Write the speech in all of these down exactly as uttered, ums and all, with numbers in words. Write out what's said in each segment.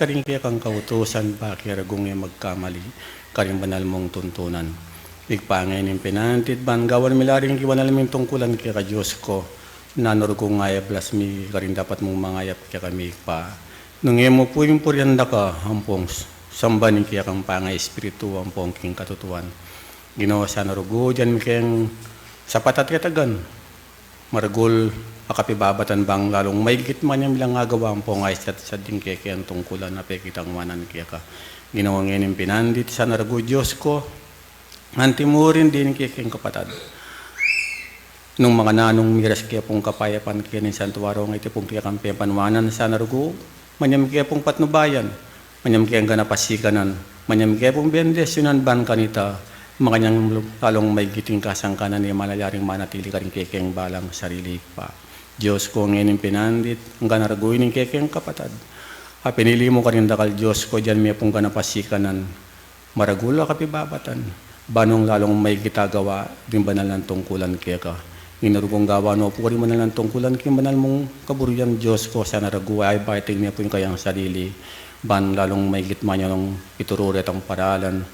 karing kekang kautusan, bakit ragul e magkamali karing banal mung tuntunan. Ibpa, ngening pinantit, ban gawan mi la ring kibanal ming tungkulan keka, Dios ku, nanu ragul ngayap las mi karing dapat mung mangayap kekami, Ibpa. Nung e mu pu ing purian daka ampong s-, samban ing kekang pangaespiritu ampong king katutuan, Ginu, sana ragul, dian mi keng sapat at ketagan, maragul a kapibabatan bang lalung maigit manyang milang agawa ampong aisat sa ding kekeng tungkulan a pekitang wanan keka. Ginu, ngening pinantit, sana ragul, Dios ku, anti mu rin ding kekeng kapatad. Nung makananung miras ke pung kapayapan keni santuario ngeni, iti pung kekang pepanwanan, sana ragul, manyam ke pung patnubayan, manyam ke anggang apasikanan, manyam ke pung bendisyunan, ban kanita makanyang lalung maigit ing kasangkanan a manalyaring manatili karing kekeng balang sarili, Ibpa. Dios ku, ngening pinantit, anggang ragul ning kekeng kapatad a pinili mu karing dakal, Dios ku, dian mi pung anggang apasikanan, maragul a kapibabatan, ban nung lalung maigit agawa ding banal nang tungkulan keka. Ginu, ragul gawan no pu karing banal nang tungkulan king banal mung kaburian, Dios ku, sana ragul, aybating mi pu ing kayang sarili, ban lalung maigit manyang ituru retang paralan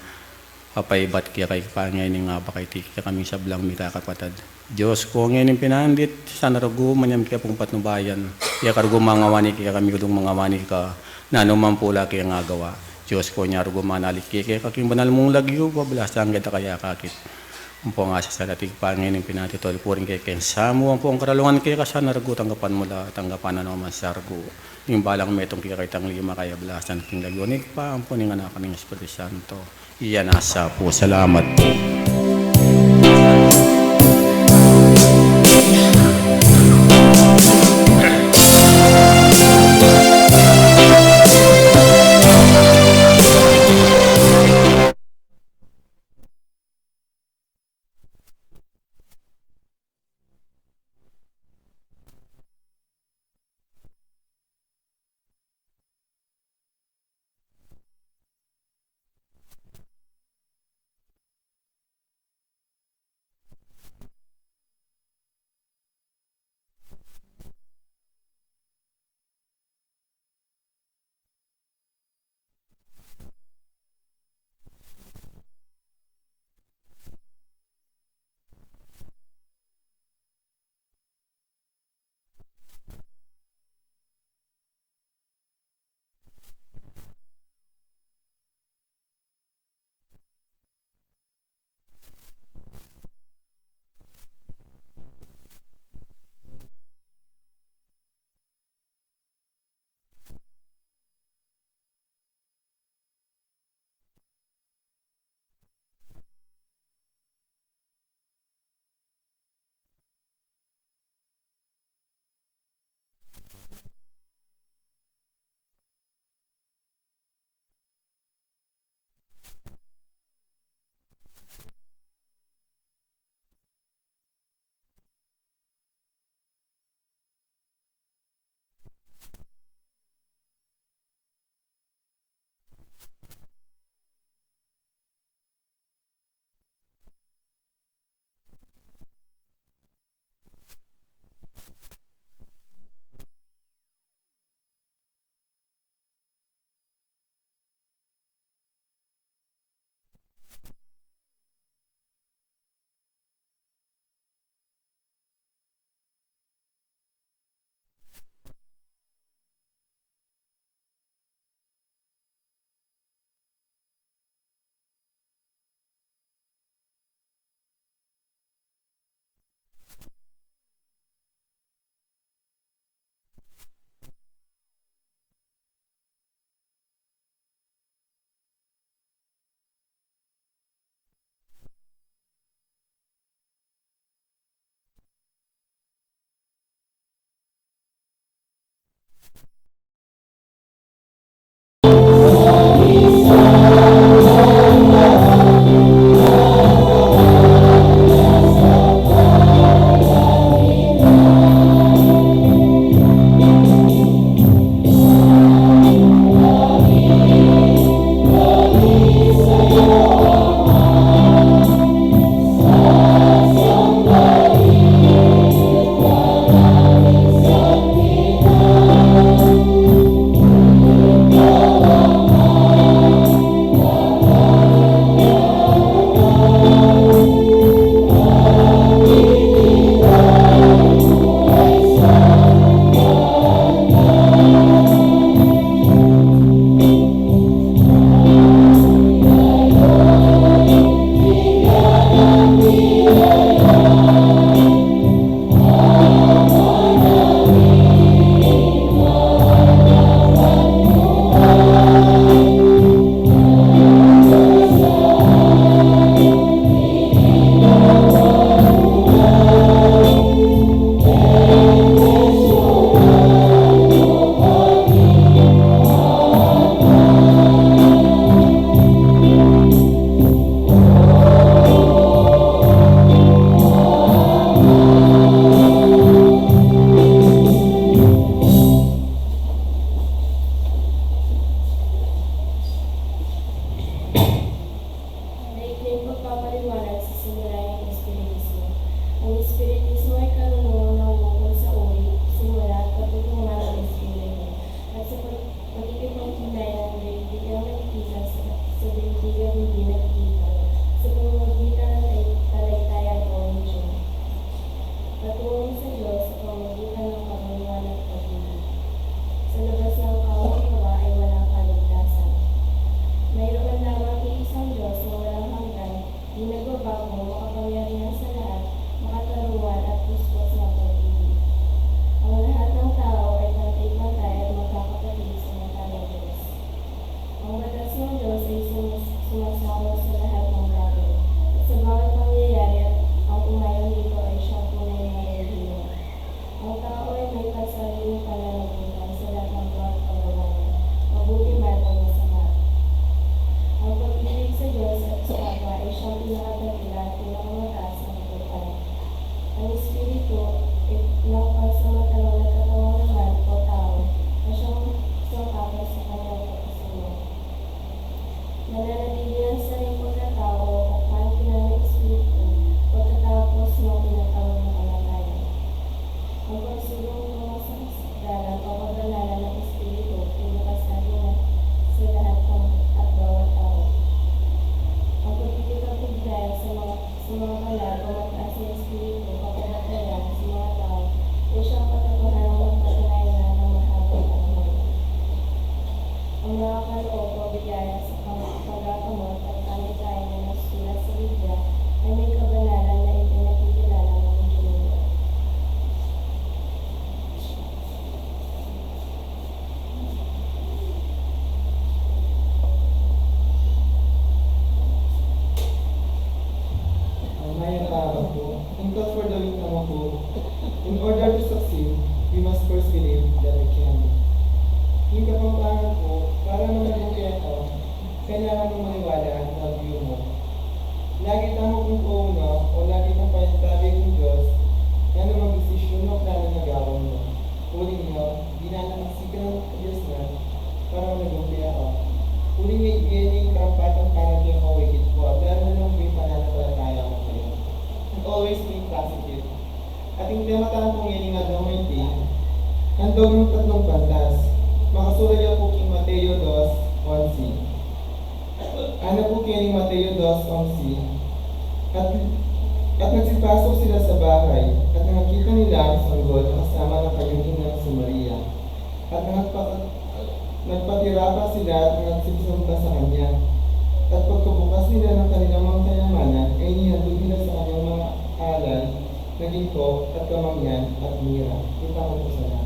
a paibat keka, Ibpa, ngeni ngan bakit iti kekaming sablang mikakapatad. Dios ku, ngening pinantit, sana ragul, manyam ke pung patnubayan. Ika ragul mangawani kekami, ragul mangawani ka, nanu mang pula keng agawa. Dios ku, nya ragul manalik keka king banal mung lagyu, pabalasan keta kaya kakit. Ampong asasalatig pa ngeni ing pinati, tol, puri ing kekeng samu, ampong karalungan keka sana, ragutang kapan mu la, tanggapan na no man sargu. Ing balang metung keka itang lima kaya balasan king lagyu ning Ibpa, ampo ning Anak, ning Espiritu Santo. Iya na sa pu. Salamat pu. Sigurong tungo sa kasdalan o kabanalan ning Espiritu, ing bukas na rin sa lahat ng at bawat tao. Ang pagkikipagbigayan sa mga, sa mga banal o mataas na espiritu, kapagmatayan sa mga tao, ay siyang katotohanan ng patunayan na ng mahabang panahon. Ang mga kaloob o biyaya sa pang-, pagkakamot at kamatayan na nasusulat sa Biblia ay may kabanalan na ipinakikilala ng Diyos. Ang mayang araw po, in God's word, the week naman po, in order to succeed, we must first believe that we can. Ing Kapampangan po, para managing kaya ko, kailangan mong maniwala na view mo. Lagi tamu kung kauno o lagi kang paintabi kung Diyos, na namang desisyon o plano na gawin mo. Uling niya, ginanang ang sikap ng Diyos na para managing kaya ko. Uling niya, iyan yung karampatan para kaya ko, wikit po, lalo na nung may pananampalataya mo ngayon. And always be positive. Ating tema tamu pu ngeni ngan pu ing Handog ning Tatlung Pantas. Makasulat ya pu king Mateo dos onse. Ana pu keni Mateo dos onse, at, at nagsipasok sila sa bahay, at nakita nila ang sanggol na kasama ng kanyang inang si Maria. At nagpa-, nagpatirapak sila at nagsisamba sa kanya. At pagkabukas nila ng kanilang mga kayamanan, ay inihandog nila sa kanyang mga alay na ginto at kamangyan at mira. Kita mo po sa langit.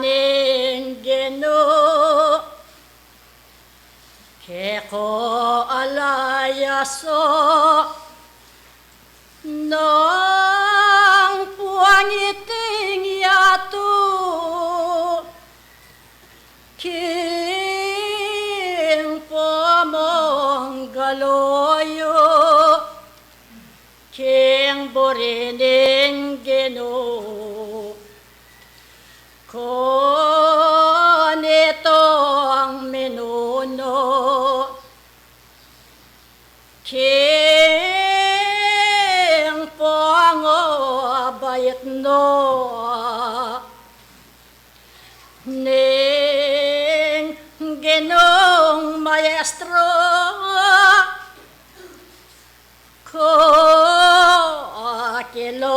ning Ginu, keko ala ya so nang puangiting yatu, king pamanggalu yu, king buri ning Ginu, kanitang minunu, king pangabait na ning Ginung Maestro,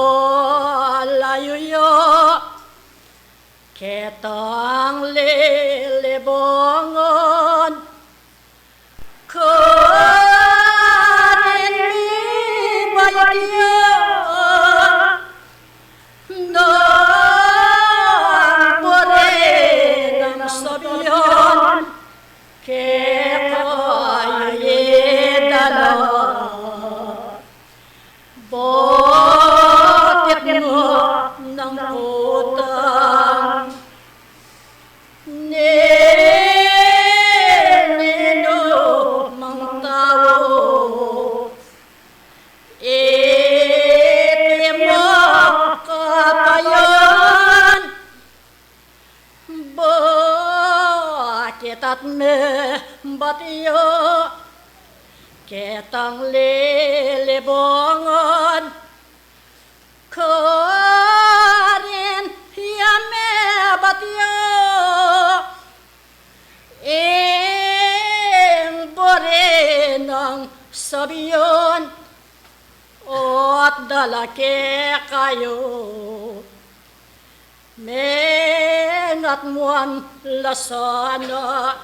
kakilala yu ya ketang lilibungan, karin mibait ya nang buri nang sabyan, keka yu idala. Bakit nga nang kutang ning ninumang tau, iti mu kapayan? Bakit at mebat ya ketang lilibungan, karin ya mebat ya ing buri nang sabyan, at dala kekayu? Mengat mu la sana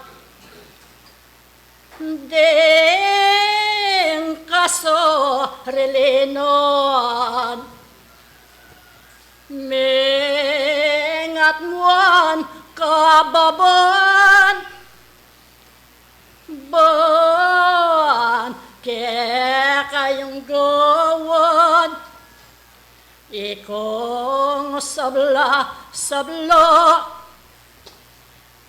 ding kasarilinan, mengat mu kababan, ban kekayung gawan ikung sabla-sabla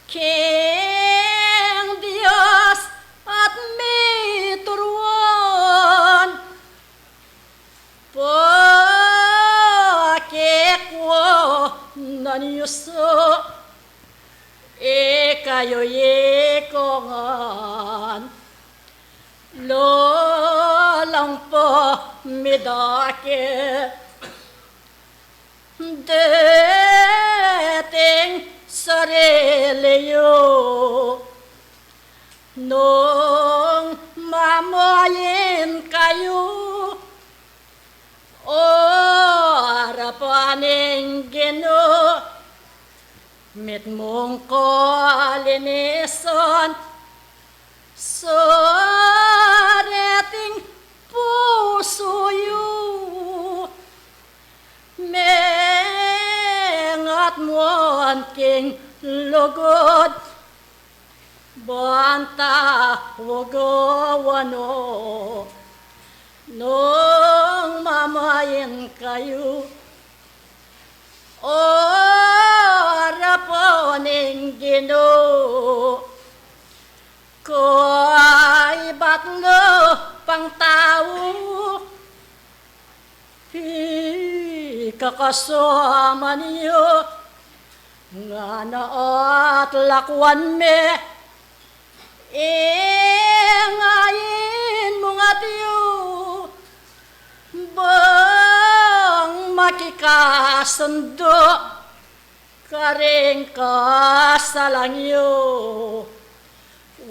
king Dios at mituruan. Pakikuanan yu sa ikayu ikong ngan, lalang pa midakit deting sarili yu. Nung mamayin kayu arapan ning Ginu, mitmung kalinisan sa reting pusu yu. Mengat mu king lugud, ban tawagawan no nung mamayin kayu arapan ning Ginu. Kaybat lupang tau, pikakasaman yu ngana at lakuan me ing ain mung atiu, bang makikasundu karing kasalang yu.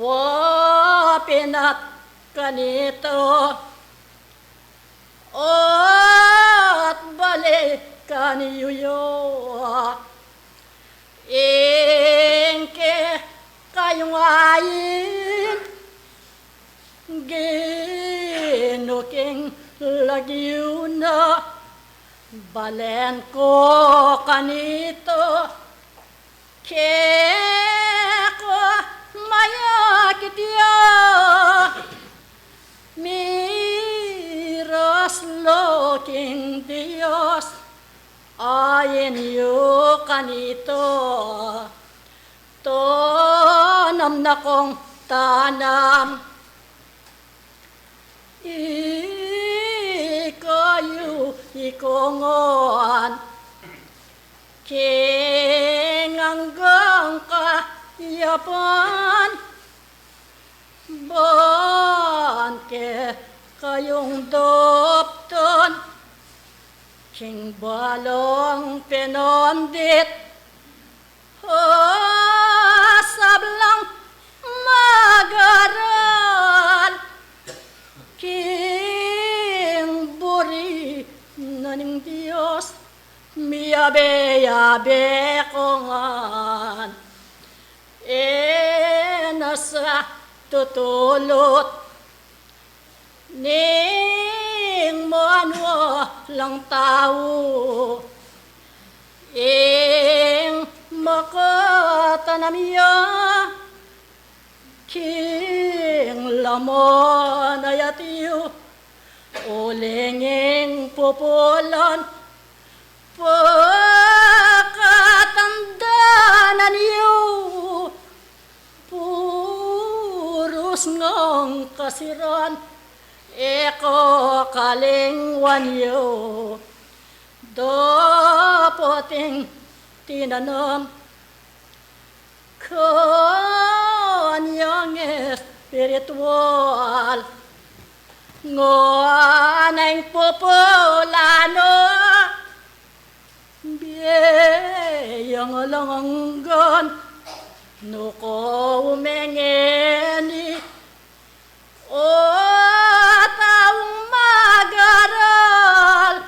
Wa pinat kanita, at balikan yu ya ing kekayung ain, Ginu, king lagyu na. Balen ku kanita, Keko mayakit ya, miras lo king Dios, ain yu kanita, tanam na kong tanam. Ikayu ikongan king anggang kayapan, ban kekayung daptan king balang penandit. O sablang mag-aral king buri na ning Dios, miyabe-yabe ko ngan. E na sa tutulut ning manualang tau ing makatanam ya king laman a yatu, uling ing pupulan pakatandanan yu, purus ngang kasiran, e ko kalingwan yu, dapot ing tinanam kanyang espiritual. Ngana ing pupulan, o bie yang alang anggan, nu ko umengeni, o taung mag-aral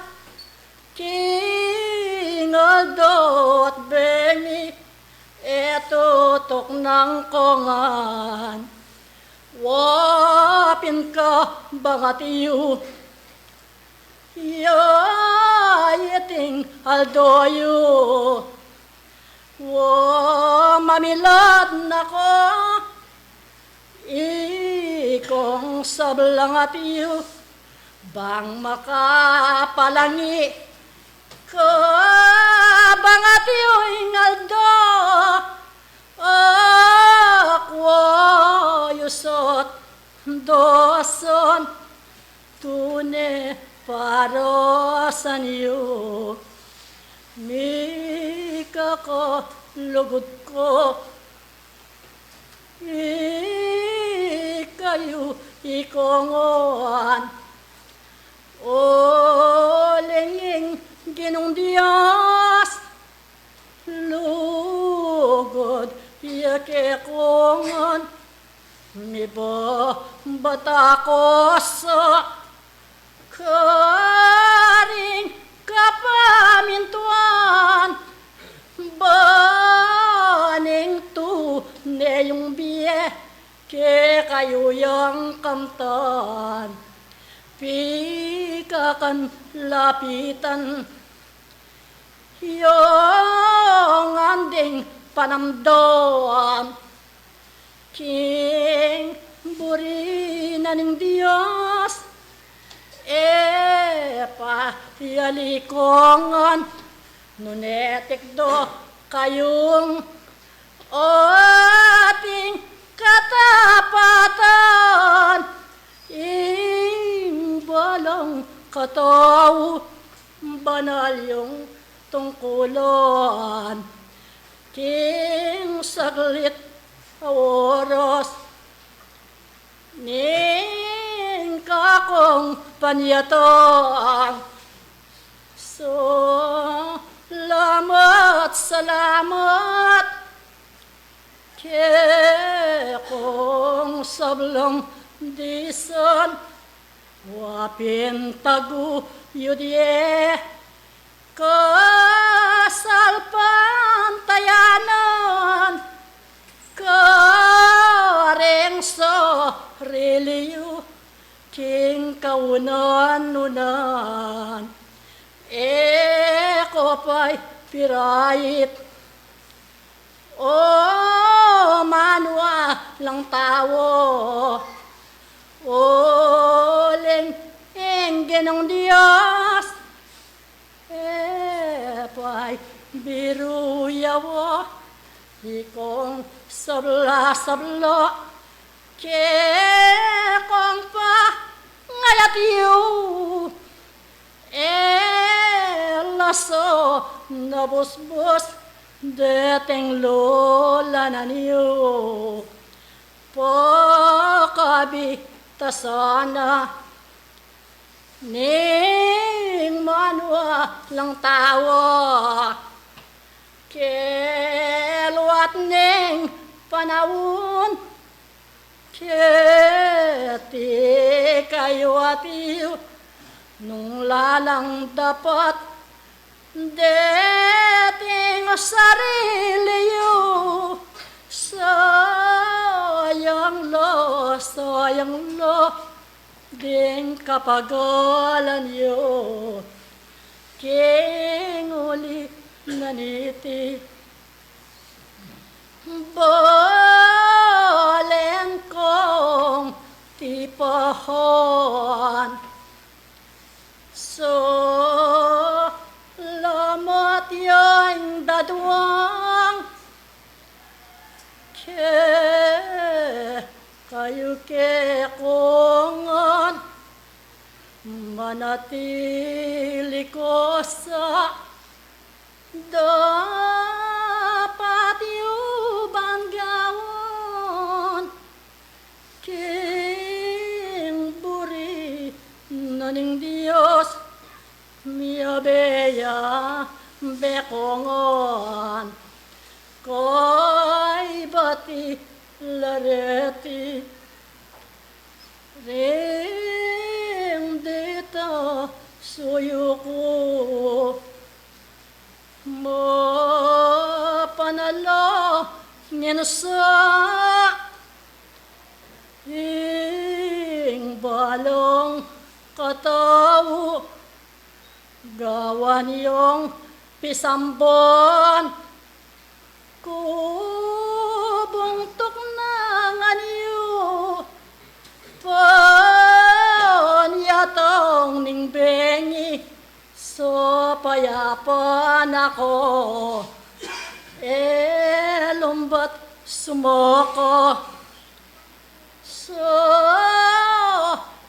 king aldo at bengi, e tutuknang ko ngan. Wa pin kabangat yu, ya iting aldo yu, wa mamilad na ko, ikong sablang atu, bang makapalangi kabangat yu ing aldo, akwa yu sot doson, tune para sa yu, mikakalugud ko. Ikayu ikongan, uling ing Ginung Dios, lugud ya kekongan, mibabata ko sa karing kapamintuan, ban ing tune yung bie kekayu yang kamtan, pikakan lapitan, yung anding panamdam king buri na ning Dios, e pa yalikongan, nune tikdo kayung ating katapatan, ing balang katau, banal yung tungkulan, king saglit a oras ning kakung panyatang. Salamat, salamat kekong sablang disan, wa pin taguyud ye kasalpantayanan, karing sarili yu king kaunan-unan. E ko pay pirait, tau, uling ing Ginung Dios e pay biru ya. Ikong sabla-sabla, kekong pangayat yu, e la sa nabusbus deting lulanan yu. Pakabitasan na ning manualang tau, keluat ning panaun, keti kayu atiu, nung lalang dapat deting sarili yu, sayang la, sayang la ding kapagalan yu, king uli na niti. Balen kong tipahan so lamat yang daduang kekayu, kekongan manatili ko sa dapat yu bang gawan king buri na ning Dios, miyabe ya bekongan kaybat i la reti ring dita suyuku. Mapanalangin sa ing balang katau, gawan yung pisamban, kubung tuknangan yu, panyatang ning bengi, so payapan ako, e lumbat sumoko. Sa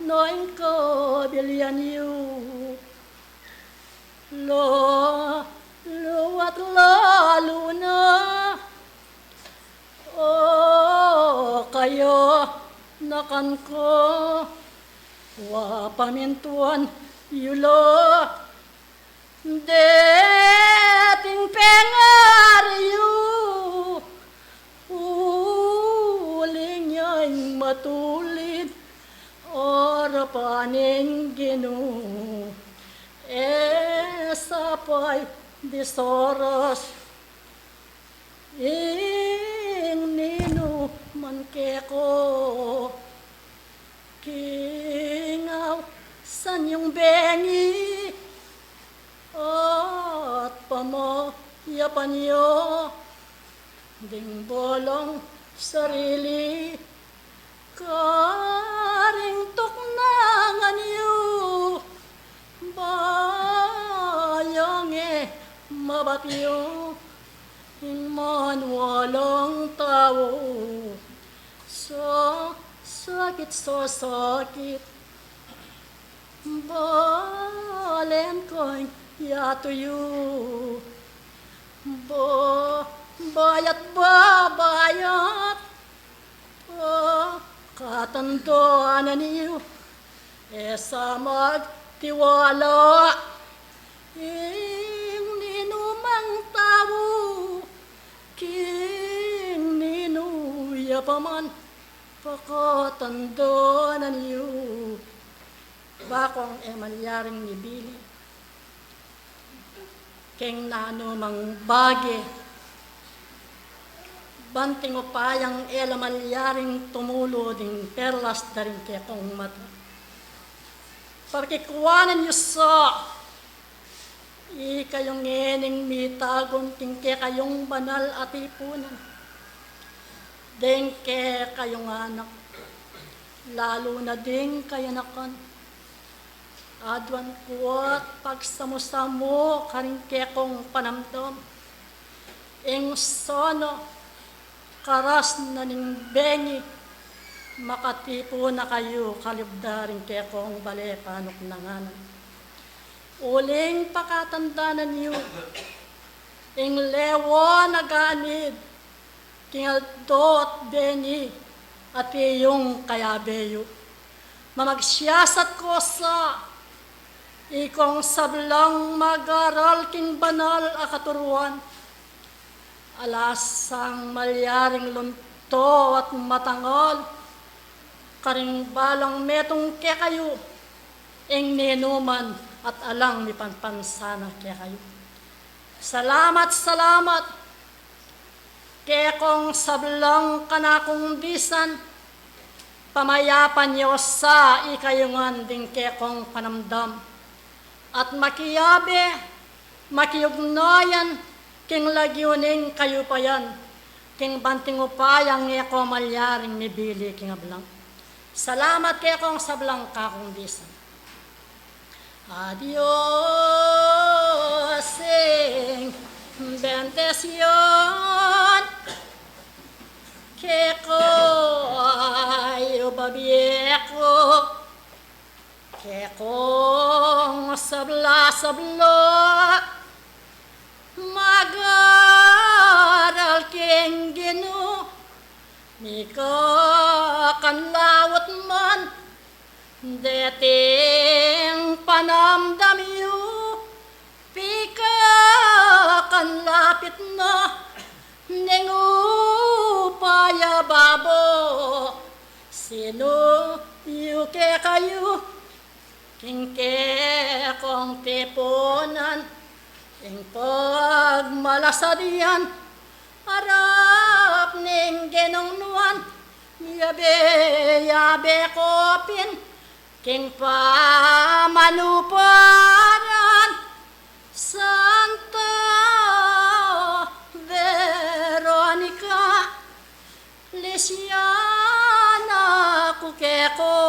na ing kabilian yu, lalua't lalu na, o kayu nakan ko, wa pamintuan yu la deting pengari yu, uling ya ing matulid arapan ning Ginu, e sa pay disoras ing ninu man keko. King ausan yung bengi at pamayapan yu ding balang sarili, karing tuknangan yu, bayang e mabat yu ing manualang tau, sa sakit, sa sakit. Balen kong yatu yu, ba, bayat, ba, bayat, pakatandanan yu, e sa magtiwala ing ninumang tau, king ninu ya pa man pakatandanan yu. Bakong e malyaring mibili keng nanumang bage, banting upayang e la malyaring tumulu ding perlas da ring kekong mata. Pakikuanan yu sa, ikayu ngening mitagun king kekayung banal a tipunan, Deng kekayung anak, lalu na ding kayanakan, aduan ku't pagsamu-samu karing kekong panamdam. Ing sono, karas na ning bengi, makatipun na kayu kalibda ring kekong bale panuknangan. Uling pakatandanan yu, ing lewa a ganid, king aldo at deni, atiu ing kayabe yu. Mamagsiyasat ku sa, ikong sablang mag-aral king banal a katuruan, alasang malyaring lunto at matangal, karing balang metung kekayu, ing ninuman at alang mipanpansana kekayu. Salamat, salamat, kekong sablang kanakung bisan, pamayapan yu sa ikayungan ding kekong panamdam. At makiyabe, makiugnayan, king lagyu ning kayupayan, king banting upayang e ko malyaring mibili king ablang. Salamat kekong sablang kakung bisan. A Dios ing bendisyun, kekayu babie ku, kekong sabla-sabla, mag-aral king Ginu, mikakanlaut man, deting panamdam yu, pikakanlapit na, ning upaya babo, sinu yu kekayu, king kekong tipunan, ing pagmalasadian, arap ning Ginung Nuan, yabe, yabe ko pin, king pamanuparan, Santa Veronica, Lisiana ku keku.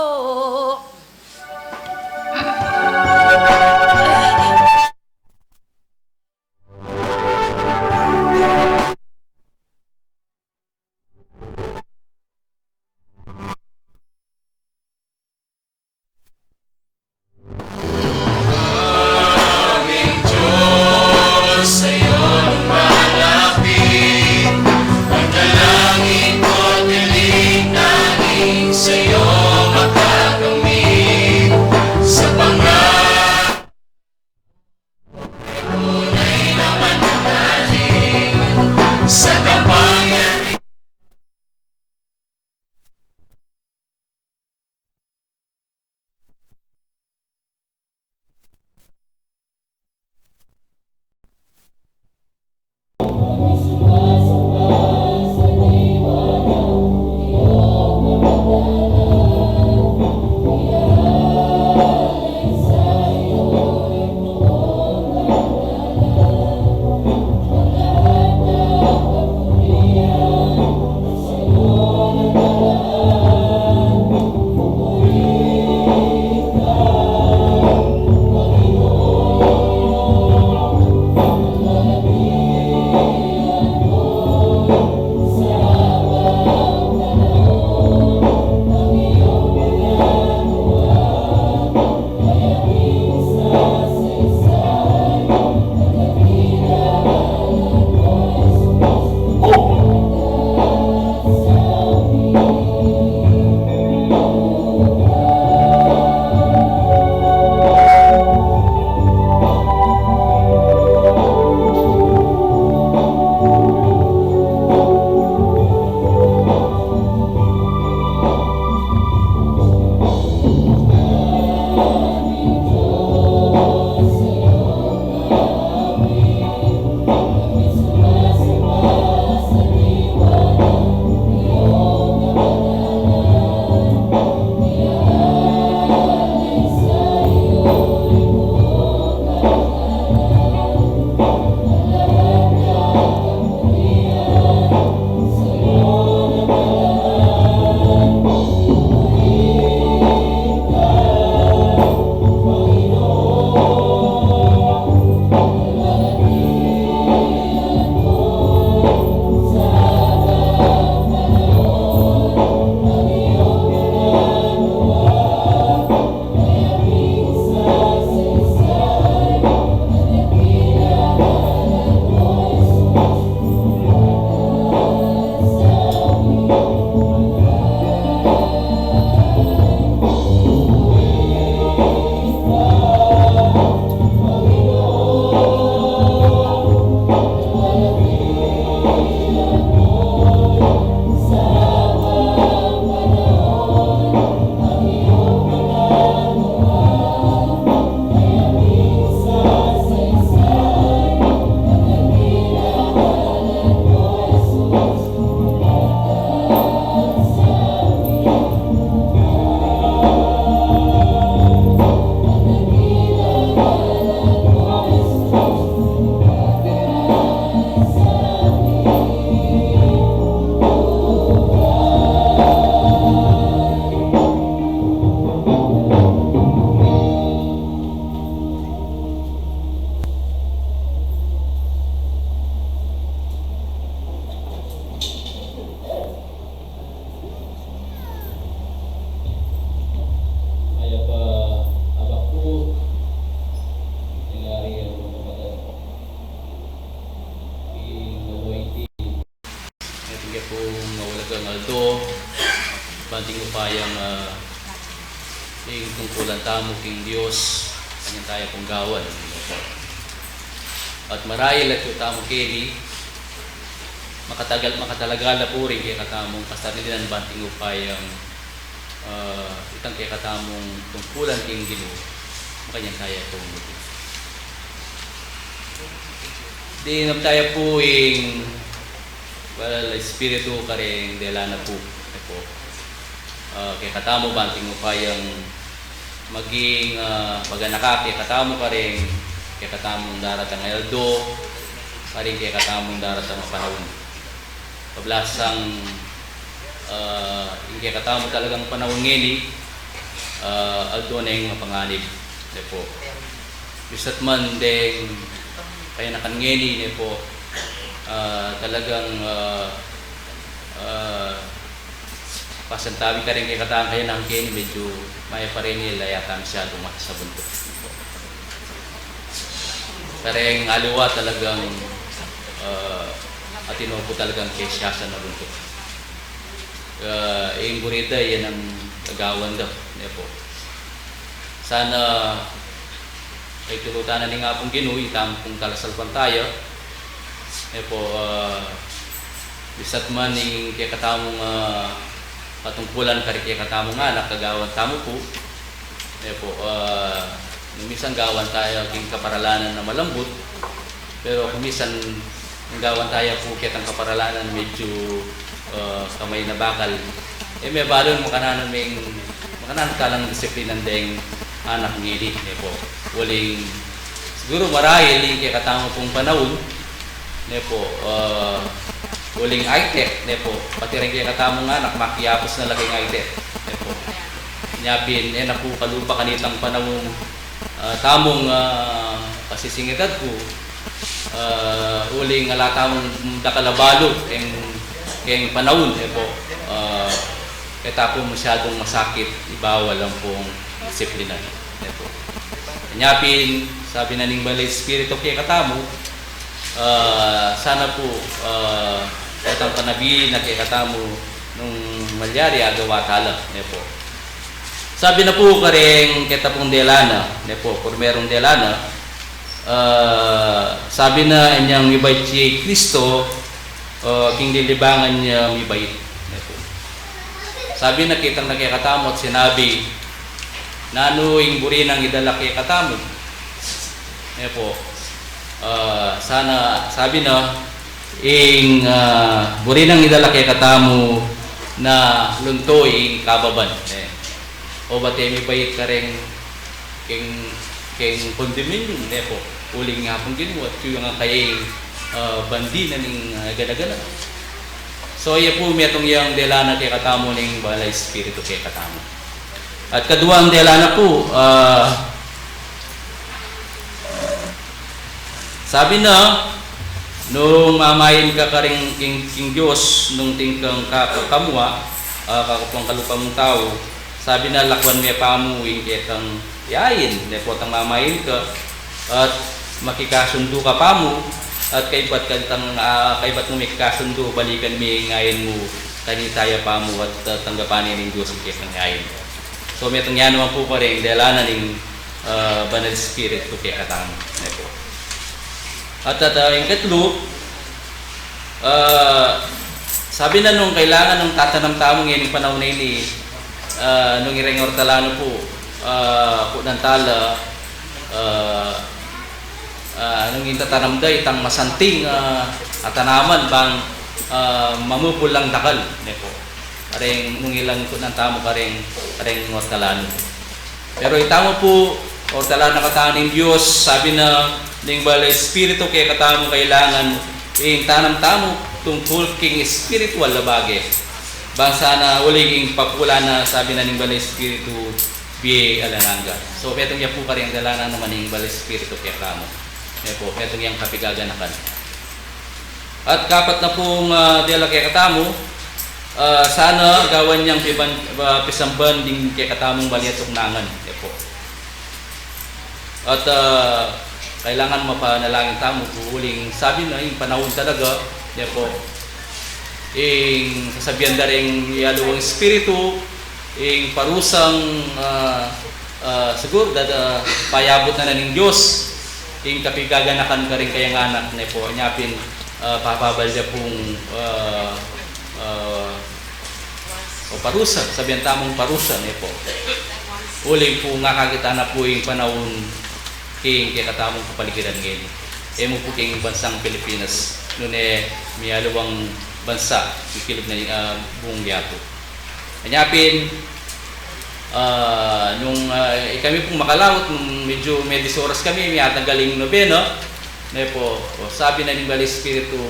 Ing maulagang aldo, banting upayang, ah, ing tungkulan tamu king Dios, kanyan taya pung gawan. At marahil atyu tamu keni, makatagal, makatalaga la pu rin kekatamung kasarinan banting upayang, ah, itang kekatamung tungkulan king Ginu, makanyan taya pung dinan taya pu ing Banal a Espiritu karing dela na pu, e pu. Ah, kekatamu banting upayang maging, ah, paganaka kekatamu karing kekatamung daratang aldo, karing kekatamung daratang panaun. Pablasang, ah, ing kekatamu talagang panaun ngeni, ah, aldo neng mapanganib, e pu. Bisat man deng kayanakan ngeni, e pu, ah, talagang, ah, ah, pasantabi karing kekatamung kayanakan ngeni, medyu mayap pa rin ila yata masyadung masasabuntuk. Karing aliwa talagang, ah, atin pu talagang kesiyasan na buntuk. Ah, ing buri da, yan ang agawan da, e pu. Sana kaiturutan na ning Apung Ginu ing tamu pung talasalpantaya. E pu, ah, bisat man ing kekatamung, ah, katungkulan karing kekatamung anak, agawan tamu pu. E pu, ah, nung minsan gawan taya king kaparalanan na malambut, pero kung minsan gawan taya pu ketang kaparalanan medyu, ah, kamay na bakal. E, mebalun makananu ming, makananu talang disiplinan deng anak ngeni, e pu. Uling, siguru marahil ing kekatamu pung panaun, e pu, ah, uling high-tech, e pu, pati ring kekatamung anak, makiapus na la king high-tech, e pu. Nya pin, e na pu kalupa kanitang panaun, ah, tamung, ah, pasisingitad ku, ah, uling ala tamung dakal a balu keng, keng panaun, e pu, ah, e ta pu masyadung masakit, ibawal ampong disiplina, e pu. Nya pin, sabi na ning Banal a Espiritu kekatamu, ah, sana pu, ah, ketang panabi na kekatamu nung malyari agawa tala, e pu. Sabi na pu karing keta pung dela na, e pu, primerung dela na, ah, sabi na inyang mibait i Kristo, ah, king lilibangan ya mibait, e pu. Sabi na, kitang na kekatamu at sinabi, nanu ing buri nang idala kekatamu? E pu, ah, sana, sabi na, ing, ah, buri nang idala kekatamu na lunto ing kababan. E. O bate mibait kareng keng, keng kondominyum, e pu. Uling Apung Ginu, atyu yang kayang, ah, bandi na ning, ah, gana-gana. So, iya pu, metung yang dela na kekatamu ning Banal a Espiritu kekatamu. At kaduang dela na pu, ah, sabi na, nung mamayin ka karing king, king Dios, nung atin kang ka-, kakamua, ah, kakapuan kalupa mung tau, sabi na, lakuan me pamu ing ketang yain, dapot nung mamayin ka, at makikasundu ka pamu, at kaybat kang, ah, kaybat mu makikasundu, balikan me ing yain mu, kanita ya pamu, at, ah, tanggapan ne ning Dios ing ketang yain. So, metung ya naman pu karing dela na ning, ah, Banal Espiritu kekatamu. Ayan pu. At, at, ah, ing katlu, ah, sabi na nung kailangan nung tatanam tamu ngeni panaun a ini, ah, nung ireng ortalanu pu, ah, kunan tala, ah, ah, nung ing tatanam da, itang masanting, ah, a tanaman bang, ah, mamupul lang dakal, ne pu. Kareng nung ilang kunan tamu kareng, kareng ortalanu. Pero itamu pu, ortalanu katamu ning Dios, sabi na ning Banal a Espiritu kekatamu kailangan, ing tanam tamu tungkul king espiritual a bage. Bang sana uling ing papulan na, sabi na ning Banal a Espiritu, bie alang angga. So, metung ya pu karing dela na naman ning Banal a Espiritu kekatamu. Ayan pu, metung yang kapigaganakan. At kapat na pung, ah, dela kekatamu, ah, sana gawan yang piban-, ah, pisamban ding kekatamung baliatung nangan, ayan pu. At, ah, kailangan mapanalangin tamu, uling sabi na, ing panaun talaga, ayan pu, ing sasabian da ring mialiwang espiritu, ing parusang, ah, ah, sigur, dada, payabut na na ning Dios, ing kapigaganakan karing kayang anak, ne po, nya pin, ah, papabal da pung, ah, ah, o parusa, sabian tamung parusa, ne po. Uling pu nga kakit na pu ing panaun king kekatamung kapaligiran ngeni. E mu pu king bansang Pilipinas, nune mialiwang bansa, king kilub na, ah, buung yatu. Nya pin, ah, nung, ah, ikami pung makalaut, nung medyu medis oras kami, miatanggal ing nobena, ne po, o, sabi na ning bale espiritu,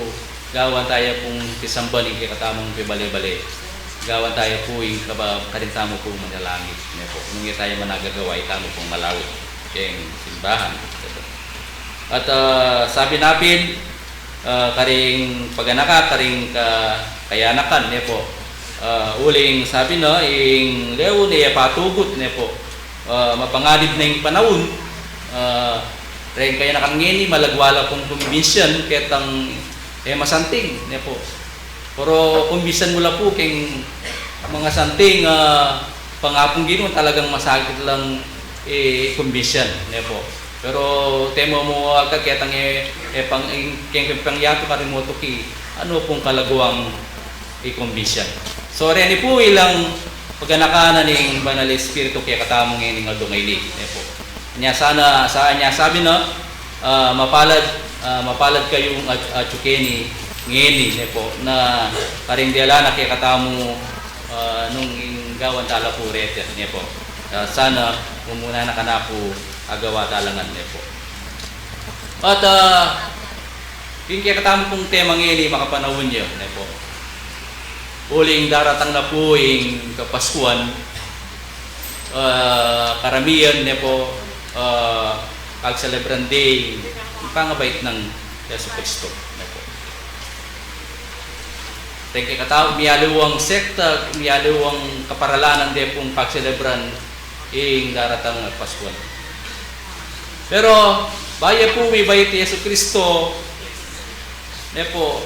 gawan taya pung pisamban ing kekatamung pibale-bale. Gawan taya pu ing kaba-, karin tamu pung manalangin, ne po. Nung e taya managagawa, itamu pung malaut king simbahan. At, ah, sabi na pin, ah, karing paganaka, karing ka-, kayanakan, ne po. Ah, uling sabi na, ing lewu ne e patugut, ne po. Ah, mapanganib na ing panaun, ah, reng kayanakan ngeni, malagwa la pung kumbinsian ketang e masanting, ne po. Pero kumbinsian mu la pu keng mangasanting, ah, pangapung Ginu, talagang masakit lang, eh, kumbinsian, ne po. Pero temo mu agka ketang, eh, eh, pang, keng, keng pangyatu, karin mu tuki, ano pung kalaguang ikumbinsian. So, reni pu ilang paganaka na ning Banal Espiritu kekatamu ngening aldo ngeni, ne po. Nya sana, sa, nya sabi na, ah, mapalad, ah, mapalad kayung at-, atyu keni ngeni, ne po, na karing diala na kekatamu, ah, nung ing gawan tala pu reti, ne po. Ah, sana mumuna na kanaku agawa tala ngan, ne po. At, ah, king kekatamu pung tema ngeni, makapanaun ya, ne po. Uling daratang na pu ing Kapaskuan, ah, karamian, ne po, ah, pagselebran de ing pangabait nang Jesu Kristo, ne po. Reng kekatamu, mialiwang sekta, mialiwang kaparalanan de pung pagselebran ing daratang a Paskuan. Pero, bayu pu mibait i Jesu Kristo, ne po,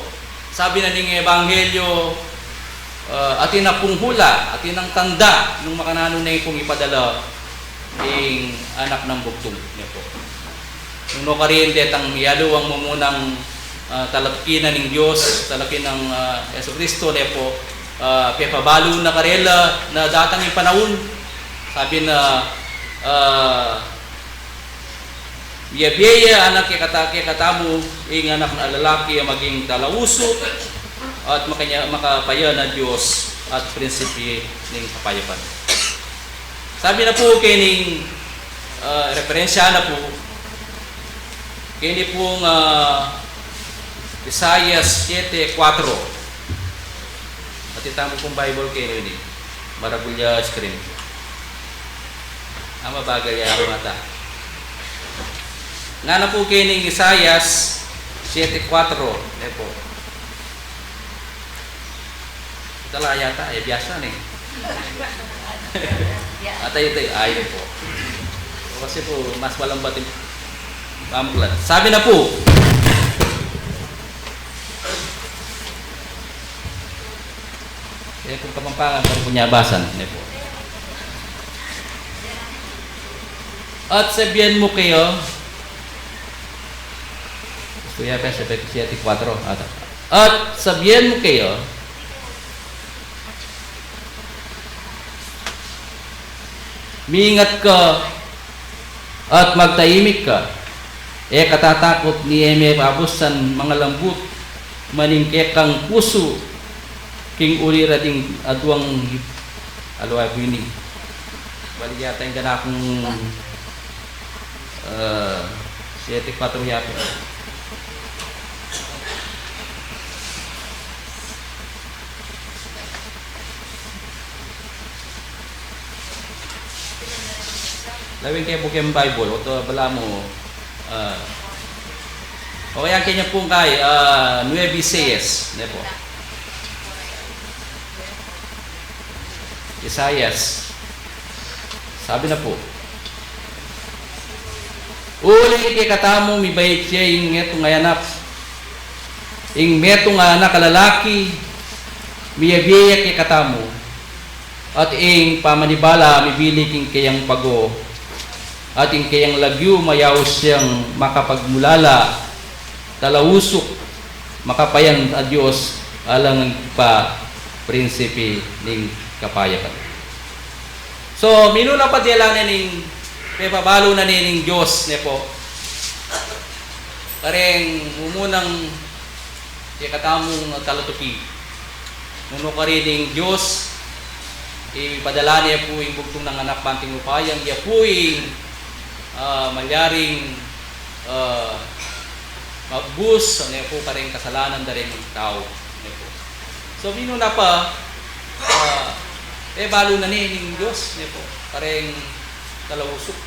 sabi na ning Ebanghelyo, ah, atin na pung hula, atin nang tanda, nung makananu ne pung ipadala ing anak nang bugtung, ne po. Nung nukarin detang mialiwang mumunang, ah, talatuki na ning Dios, talatuki nang, ah, Jesu Kristo, ne po, ah, pepabalu na karela na datang ing panaun. Sabi na, ah, Miyabie ya anak kekata-, kekatamu, ing anak na lalaki a maging talausu, at makanya-, makapayan a Dios, at prinsipi ning kapayapan. Sabi na pu kening, ah, referensya na pu, keni pung, ah, Isaias siete cuatro. At itamu pung Bible keni ini. Maragul ya screen. Ah, mabagal ya ang mata. Ngana pu kening Isaias siete cuatro, ne po. Ita la yata, eh, biasa ne. Ata ito, ay, ne po. Kasi po, mas malambat yung pamuklat. Sabi na po, Kaya kung Kapampangan, kung punyabasan, ne po. At sabian mu kaya, gusto yata sabi ko siya, ti kuwatro, ata. At sabian mu kaya, mingat ka at magtaimik ka. E ka tatakut ni e me pabusan mangalambut man ing kekang pusu king uli ra ding aduang aliwa buini. Balik yata ing ganakung, eh, siyete kwatro yata. Lawin ke buke Bible, oto balamu, ah, o kaya kanya pung kay, ah, nuebe seis, ne po. Isaias. Sabi na po, Uli kekatamu, mibait ya ing metung a anak, ing metung a anak a lalaki, miyabie ya kekatamu, at ing pamanibala mibili king keyang pago, at ing keyang lagyu mayaus yang makapagmulala, talausuk, makapayan a Dios, alang pa prinsipe ning kapayapan. So, minuna pa dela ne ning, pepabalu na ne ning Dios, ne po. Kareng mumunang kekatamung talatuki. Nung nukarin ing Dios, ipadala ne pu ing bugtung nang anak banting upayang, ya pu ing, ah, malyaring, ah, magbus, ne pu, kareng kasalanan da ring tau, ne pu. So, minuna pa, ah, e, balu na ne ning Dios, ne pu, kareng talausuk,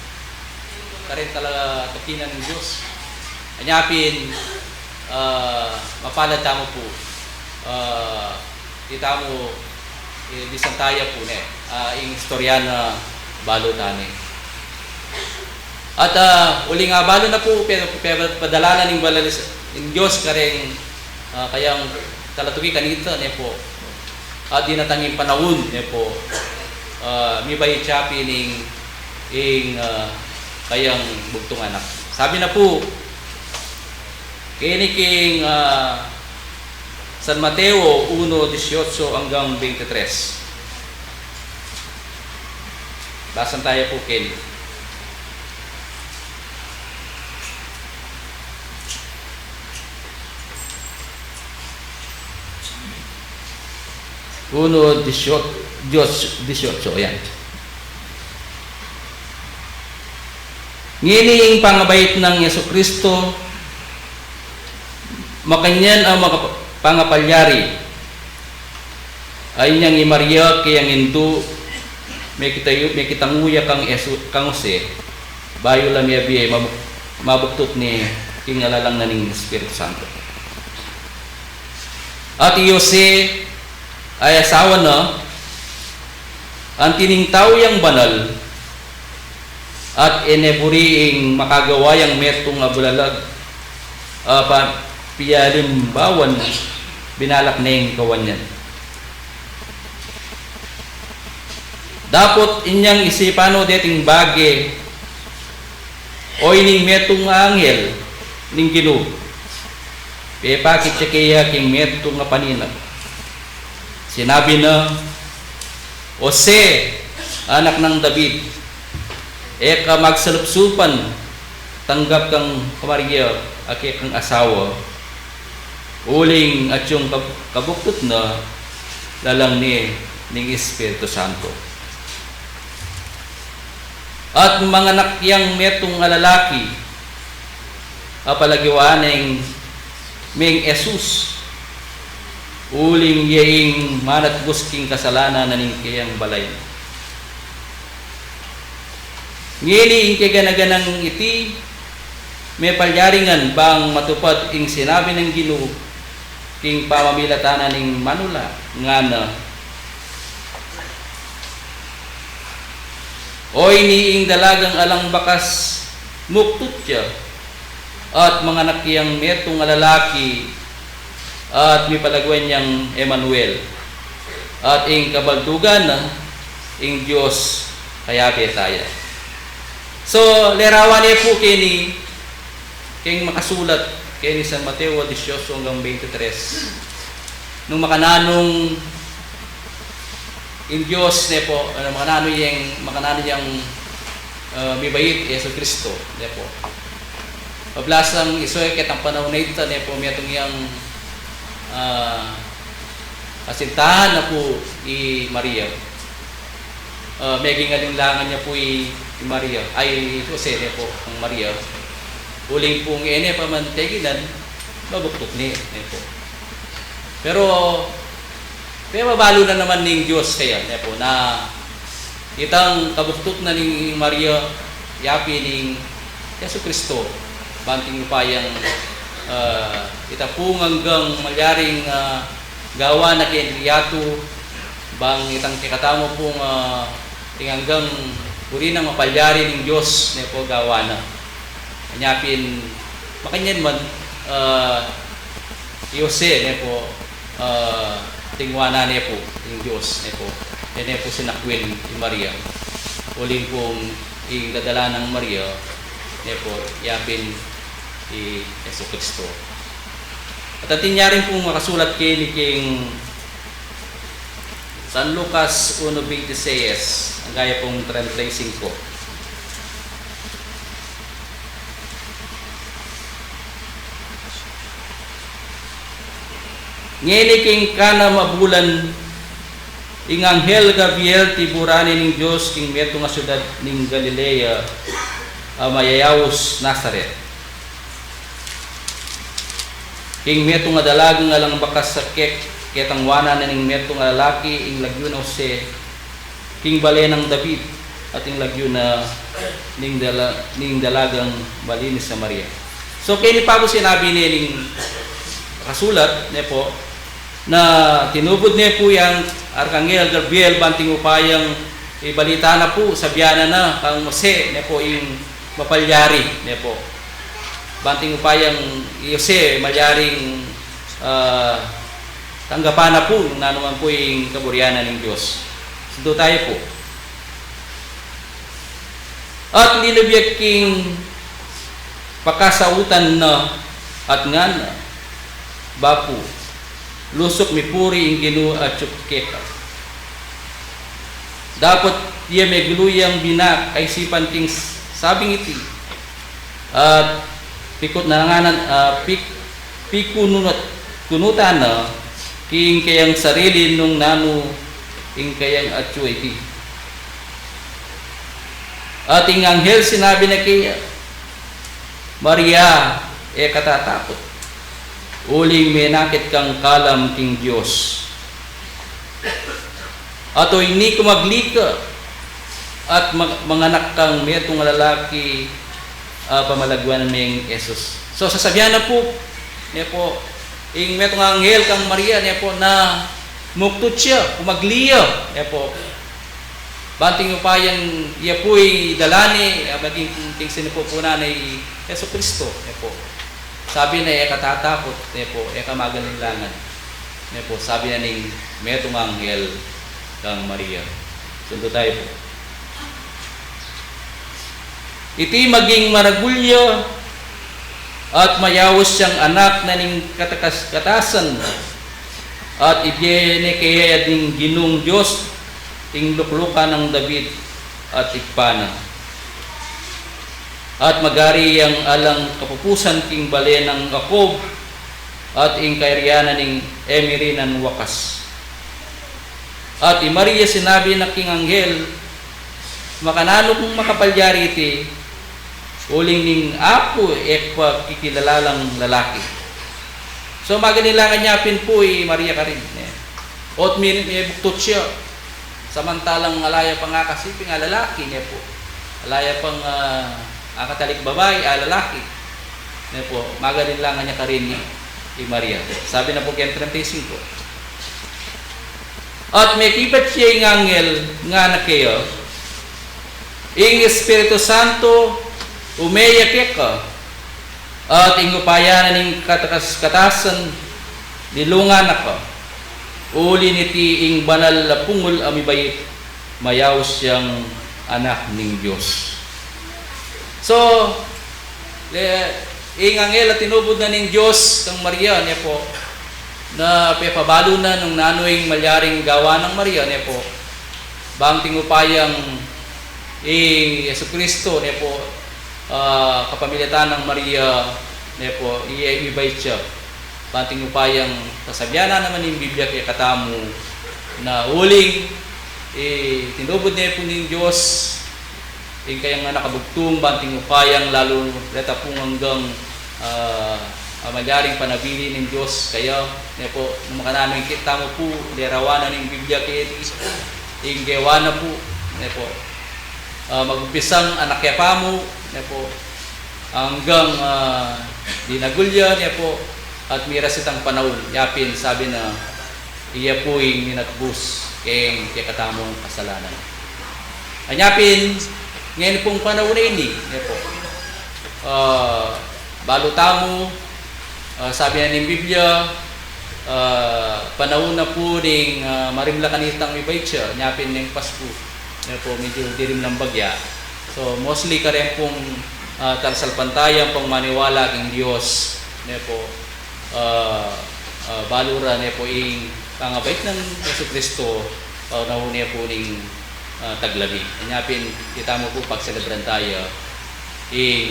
kareng talatuki na ning Dios. Anya pin, ah, mapalad tamu pu. Ah, itamu, e, bisan taya pu ne, ah, ing istorya na balu tane. At, ah, uling, ah, balu na pu, pe-, pe-, padala na ning balalis, ing Dios kareng, ah, kayang talatuki kanita, ne po. At dinatang ing panaun, ne po, ah, mibait ya pin ing, ing, ah, kayang bugtung anak. Sabi na pu, keni king, ah, San Mateo uno dieciocho anggang veintitrés. Basan taya pu keni. Uno dieciocho, dieciocho, yan. Ngeni ing pangabait nang Jesucristo, makanyan a maka-, pangapalyari, a inyang i Maria kayang indu, mekita yu, mekitangu ya kang Jesu-, kang Jose, bayu la miyabie, mabuk-, mabuktut ne king lalang na ning Espiritu Santo. At i Jose, a asawa na, anti ning tau yang banal, at e ne buri ing makagawa yang metung a bulalag, a pa-, piyalimbawan, binalak neng kawanan. Dapot inyang isipan no deting bage, o ining metung a anghel ning Ginu, pepakit ya keya king metung a paninag. Sinabi na, Jose, anak nang David, e ka magsalupsupan tanggap kang Maria a kekang asawa, uling atiu ing kab-, kabuktut na lalang ne ning Espiritu Santo. At manganak yang metung a lalaki, a palagiwan neng meng Jesus, uling ya ing manatbus king kasalanan na ning keyang balay. Ngeni ing kegana-ganang iti, mepalyari ngan bang matupad ing sinabi nang Ginu king pamamilatan na ning manula, ngana, o ini ing dalagang alang bakas muktut ya, at manganak yang metung a lalaki, at mipalagwan yang Emmanuel, at ing kabaldugan na, ing Dios kayabe taya. So, lerawan ne pu keni, keng makasulat keni San Mateo dieciocho anggang veintitrés. Nung makananu ing Dios, ne po, ano, makananu yang, makananu yang, ah, mibait, Jesucristo, ne po. Pablasang iso, ketang panaun a ita, ne po, metung yang, ah, kasintahan na pu i Maria. Ah, meging alinlangan ya pu i, i Maria, ay, i Jose, ne po, kang Maria. Uling pung e ne pa man teginan, mabuktut ne, ne po. Pero, pepabalu na naman ning Dios kaya, ne po, na itang kabuktut na ning Maria, yapin ning Jesucristo, banting upayang, ah, ita pung anggang malyaring, ah, gawan na keni yatu, bang itang kekatamu pung, ah, ing anggang buri nang mapalyari ning Dios, ne po, gawan na. Anya pin, makanyan man, ah, i Jose, ne po, ah, Tingwanan ne pu ing Dios, ne pu. E ne pu sinakwil i Maria. Uling pung ing dadala nang Maria, ne pu, yapin i Jesucristo. At atin ya rin pung makasulat keni king San Lucas uno veintiséis, angga ya pung treinta y cinco. Ngeni king kanam a bulan, ing anghel Gabriel tiburan ne ning Dios king metung a siudad ning Galilea, a mayayaus Nazaret, king metung a dalagang alang bakas a kek-, ketangwanan na ning metung a lalaki, ing lagyu na Jose, king bale nang David, at ing lagyu na ning dala-, ning dalagang malinis a Maria. So, keni pa pu sinabi ne ning kasulat, ne pu, na tinubud ne pu yang Arkanghel Gabriel, banting upayang ibalita na pu, sabyan na na kang Jose, ne pu, ing mapalyari, ne pu. Banting upayang i Jose, malyaring, ah, tanggapan na pu nung nanu man pu ing kaburian na ning Dios. Sundu tayu pu. At linubya king pakasautan na at ngana, Bapu, lusuk mipuri ing Ginu atyu keka. Dapot ya meglu yang bina kaisipan king s-, sabing iti. At pikut na nga nan, ah, pik-, pikununut-, kunutan na king kayang sarili nung nanu ing kayang atyu iti. At ing anghel sinabi na keya, Maria, e ka tatakut, uling menakit kang kalam king Dios. At o ini ku, magli ka, at mag-, manganak kang metung a lalaki, a pamalagwan meng Jesus. So, sasabyan na pu, ne pu, ing metung a anghel kang Maria, ne pu, na muktud ya, kumagli ya, ne pu. Banting upayang iya pu i dala ne, a maging king sinapupunan na i Jesucristo, ne pu. Sabi na, e ka tatakut, ne pu, e ka magalinlangan. Ne pu, sabi na ning metung a anghel kang Maria. Sundu tayu pu. Iti maging maragul ya at mayaus yang anak na ning katakas-, katasan, at ibie ne keya ning Ginung Dios ing luklukan nang David at Ibpa na. At magari yang alang kapupusan king bale nang Jacob, at ing kayarian na ning e mirinan wakas. At i Maria sinabi na king anghel, makananu kung makapalyari iti, uling ning Apu e pa kikilala lang lalaki. So, magalinlangan ya pin pu i Maria karin, ne. Ot mi-, mibuktud ya. Samantalang ala ya pang akasiping a lalaki, ne pu. Ala ya pang, ah, akatalikbabai a lalaki, ne pu. Magalinlangan ya karin i, i Maria. Sabi na pu king treinta y cinco. At mekibat ya ing anghel, ngana keya, ing Espiritu Santo ume ya keka, at ing upaya na ning katakas-, katasan, lilungan na ka. Uli niti ing banal a pungul a mibait, mayaus yang Anak ning Dios. So, le, ing anghel a tinubud na ning Dios kang Maria, ne pu, na pepabalu na nung nanu ing malyaring gawan nang Maria, ne pu. Bang king upayang i Jesucristo, ne pu, ah, kapamilatan nang Maria, ne pu, iya, ibait ya. Bang king upayang sasabian na naman ning Biblia kekatamu na uling, e, tinubud ne pu ning Dios ing kayang anak a bugtung, bang king upayang lalu reta pung anggang, ah, a malyaring panabilin ning Dios kaya, ne pu, nung makananu ing kit tamu pu, larawan na ning Biblia keti, ing gewa na pu, ne pu, ah, magumpisang anak ya pa mu, ne pu, anggang, ah, dinagul ya, ne pu, at miras itang panaun, yapin sabi na, iya pu ing minatbus keng kekatamung kasalanan. Anya pin, ngeni pung panaun a ini, ne pu, ah, balu tamu, ah, sabi na ning Biblia, Ah, panaun na pu ning, ah, marimla kanitang mibait ya, nya pin ning Pasku. Ne pu, medyu dirim nang bagya. So, mostly kareng pung, ah, talsalpantaya pung maniwala king Dios, ne pu, ah, ah, balu ra, ne pu, ing pangabait nang Jesucristo, ah, nanu ne pu ning, ah, taglabi. Nya pin, itamu pu pagselebran taya ing,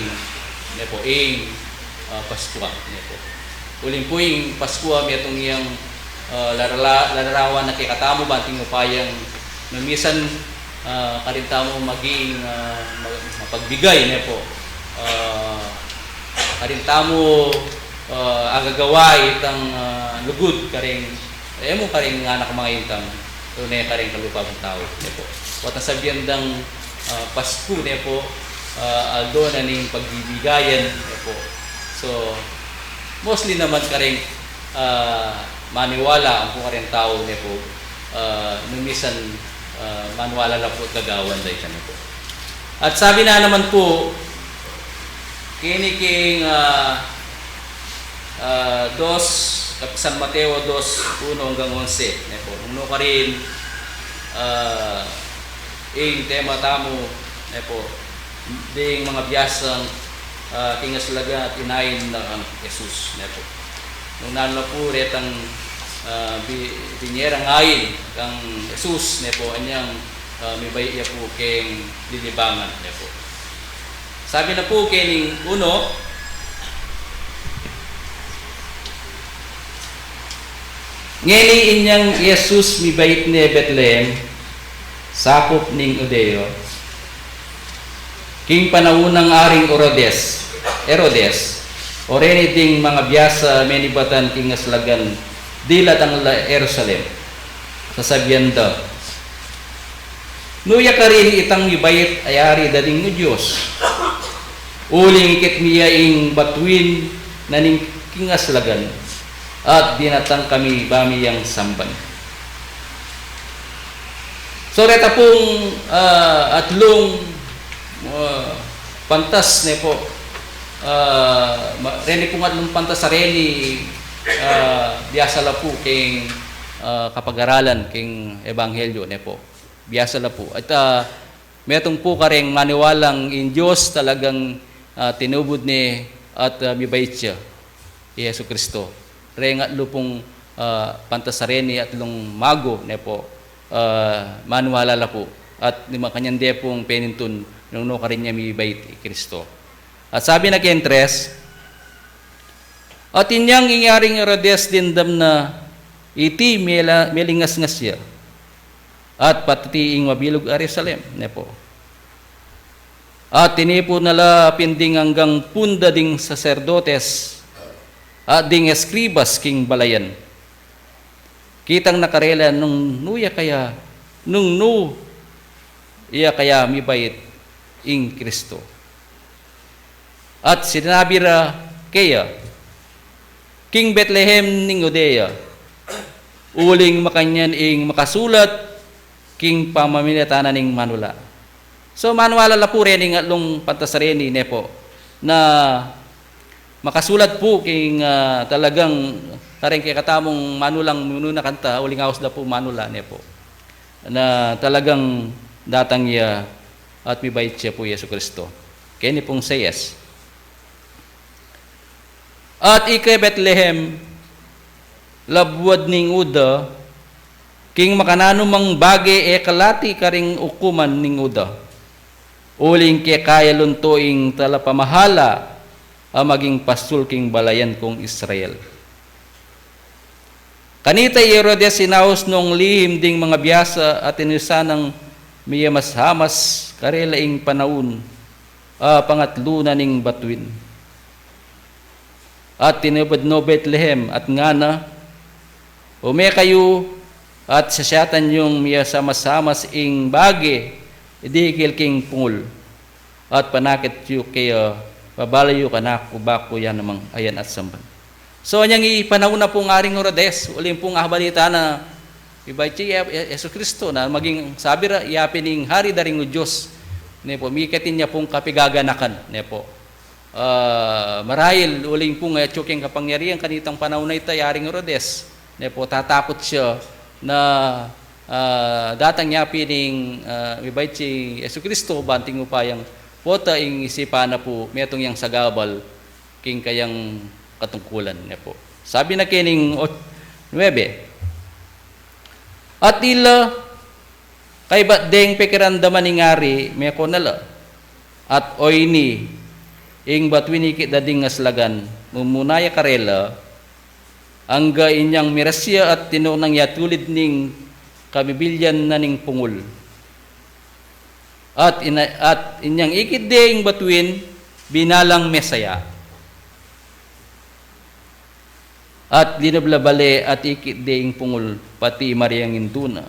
ne pu, ing, ah, Pasku, ne pu. Uling pu ing Pasku, metung yang, ah, larala-, lararawan na kekatamu, banting upayang nung misan, ah, karin tamu maging, ah, ma-, mapagbigay, ne pu. Ah, karin tamu, ah, agagawa itang, ah, lugud kareng, e mu kareng anak mangaintang, tune kareng kalupa pung tau, ne pu. Potang sabian dang, ah, Pasku, ne pu, ah, aldo na ning pagbibigayan, ne pu. So, mostly naman kareng, ah, maniwala, ampo kareng tau, ne pu, ah, nung misan, ah, maniwala la pu at gagawan da ita, ne pu. At sabi na naman pu, keni king, ah, ah, dos, San Mateo dos, uno hanggang onse, ne pu. Nung nukarin, ah, ing tema tamu, ne pu, ding mangabiasang, ah, kingaslagan at inain na kang Jesus, ne pu. Nung nanu na pu retang, ah, bi-, binie rang ain kang Jesus, ne pu, anyang, ah, mibait ya pu keng lilibangan, ne pu. Sabi na pu kening uno, ngeni inyang Jesus mibait ne Betlehem, sakup ning Judea, king panaun nang Aring Herodes, Herodes, o reni ding mangabiasa menibatan king kaslagan dilatang la Jerusalem, sasabian da, "Nu ya karin itang mibait a yari da ding Judios? Uling ikit mi ya ing batuin na ning kingaslagan, at dinatang kami ba mi yang samban." So, reta pung, ah, atlung, ah, pantas, ne pu. Ah, ma-, reni pung atlung pantas a reni, ah, biasa la pu keng, ah, kapag-aralan keng ebanghelyo, ne pu. Biasa la pu. At, ah, metung pu kareng maniwalang ing Dios talagang, ah, tinubud ne at, ah, mibait ya i Jesucristo. Reng atlu pung, ah, pantas a reni atlung mago, ne pu, ah, maniwala la pu. At makanyan de pung penintun nung nu karin ya mibait i Kristo. At sabi na keng tres, at inyang ing Aring Herodes dimdam na iti, mela-, melingasngas ya. At pati ing mabilug a Jerusalem, ne pu. At tinipun na la pin ding anggang punda ding saserdotes at ding eskribas king balayan. Kitang na karela nung nu ya kaya, nung nu ya kaya mibait ing Kristo. At sinabi ra keya, "King Betlehem ning Judea, uling makanyan ing makasulat king pamamilatan na ning manula." So, maniwala la pu reni ing atlung pantas a reni, ne pu, na makasulat pu king, ah, talagang kareng kekatamung manulang minuna kanta, uling aus da pu manula, ne pu, na talagang datang ya at mibait ya pu i Jesucristo. Keni pung seis. At ika Betlehem, labuad ning Juda, king makananu mang bage e kalati karing ukuman ning Juda, uling keka ya lunto ing talapamahala a maging pastul king balayan kung Israel. Kanita i Herodes inaus nung lihim ding mangabiasa at inusan nang miyamas-hamas karela ing panaun a pangatlu na ning batuin. At tinubud no Betlehem at ngana, "Ume kayu at sasyatan yung miyasamas-hamas ing bage idikil king pungul, at panakit yu kaya, babala yu kanaku baku ya namang ayan at samban." So, anyang i panaun na pung Aring Herodes, uling pung abalita na mibait ya i Jesucristo na maging sabi ra, "Iya pin ing hari da ring Judios." Ne pu, mikitin ya pung kapigaganakan, ne pu. Ah, marahil uling pung atyu keng kapangyarian kanitang panaun a ita i Aring Herodes. Ne po, tatakut siya na, ah, datang ya pin ing, ah, mibait si Jesu Kristo, banting upayang pota ing isipan na pu, metung yang sagabal king kayang katungkulan, ne po. Sabi na kening ot-, nuebe, at ila, kaybat deng pekiramdaman ning ari, meko na la. At oyni, ing batuin ikit da ding aslagan, mumuna ya karela, angga inyang miras ya at tinuknang ya tulid ning kabibilyan na ning pungul. At ina-, at inyang ikit de ing batuin, binalang mesaya. At linub la bale at ikit de ing pungul, pati Mariang indu na.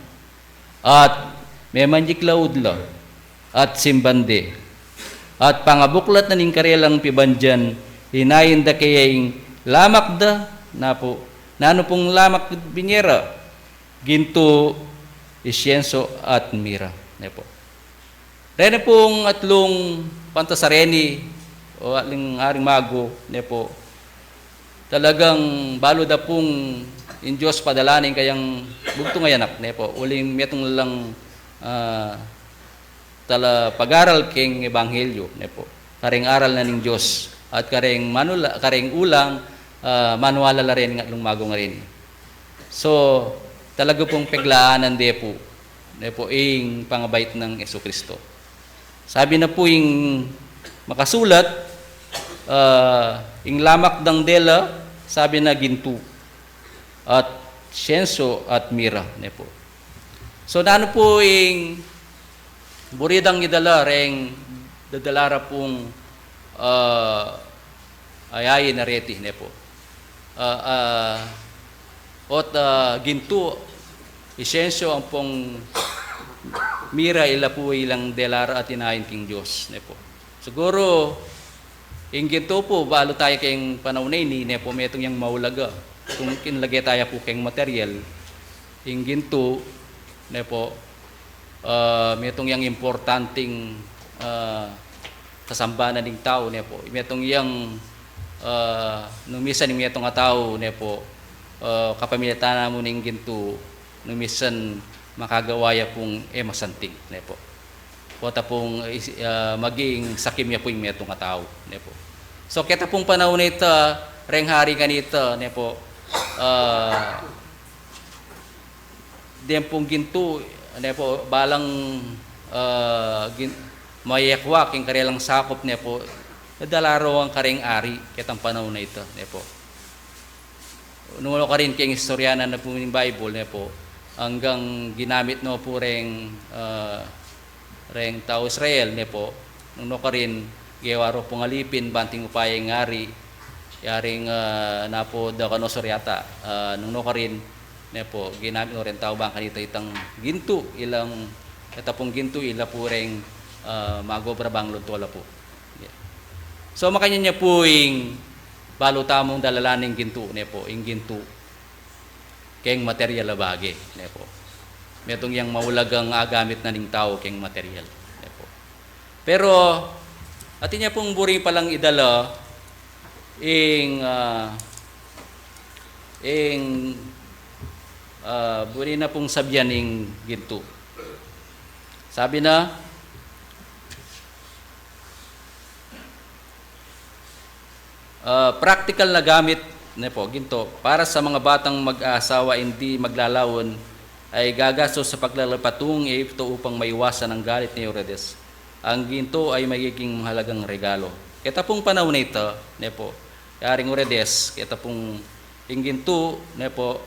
At memanyik laud la, at simban de. At pangabuklat na ning karelang pibandian, inain da kaya ing lamak da, na pu, nanu pung lamak binie ra, gintu, isyenso, at mira. Ne po. Reni pung atlung pantas a reni, o atlung aring mago, ne po. Talagang balu da pung ing Dios padala ning kayang bugtung a anak, ne po. Uling metung lang, ah, talapagaral keng ebanghelyo, ne po. Kareng aral na ning Dios, at kareng manula-, kareng ulang, ah, manuala la reni ing atlung mago a reni. So, talaga pung peglaanan de pu, ne po, ing pangabait nang Jesu Kristo. Sabi na pu ing makasulat, ah, ing lamak dang dela, sabi na gintu, at syenso, at mira, ne po. So, nanu pu ing buri dang idala reng dadala ra pung, ah, ayain a reti, ne po. Ah, ah, ot, ah, gintu, isyenso ampong mira ila pu ilang dela ra at inain king Dios, ne po. Siguru, ing gintu pu, balu taya keng panaun a ini, ne po, metung yang maulaga. Kung kinlage taya pu keng material, ing gintu, ne po, ah, metung yang importanting, ah, kasambanan ning tau, ne po. Metung yang, ah, nung misan ing metung a tau, ne po, ah, kapamilatan na mu ning gintu, nung misan makagawa ya pung e masanting, ne po. Pota pung, ah, is-, ah, maging sakim ya pu ing metung a tau, ne po. So, keta pung panaun a ita, reng hari kanita, ne po, ah, deng pung gintu, ne po, balang, ah, gin-, mayekwa king karelang sakup, ne po, dadala ro ang kareng ari, ketang panaun a ita, ne po. Nung nukarin keng istorya na pu ning Bible, ne po, anggang ginamit no pu reng, ah, reng tau Israel, ne po, nung nukarin, gewa ro pung alipin, banting upaya ing ari, yaring, ah, napu da kano suryata, ah, nung nukarin, ne po, ginamit no reng tau bang kanita itang gintu, ilang, keta pung gintu, ila pu reng, ah, magobra bang lunto la pu. So, makanyan ya pu ing balu tamung dalalan ning gintu, ne po, ing gintu keng material a bage, ne po. Metung yang maulagang agamit na ning tau keng material, ne po. Pero, atin ya pung buri palang idala, ing, ah, ing, ah, buri na pung sabian ing gintu. Sabi na, ah, praktikal na gamit, ne po, gintu, para sa mga batang mag-aasawa, hindi maglalaon, ay gagastos sa paglalapatung Ehipto upang maiwasan ang galit ni Herodes. Ang gintu ay magiging mahalagang regalo. Keta pung panaun a ita, ne po, yaring Herodes, keta pung ing gintu, ne po,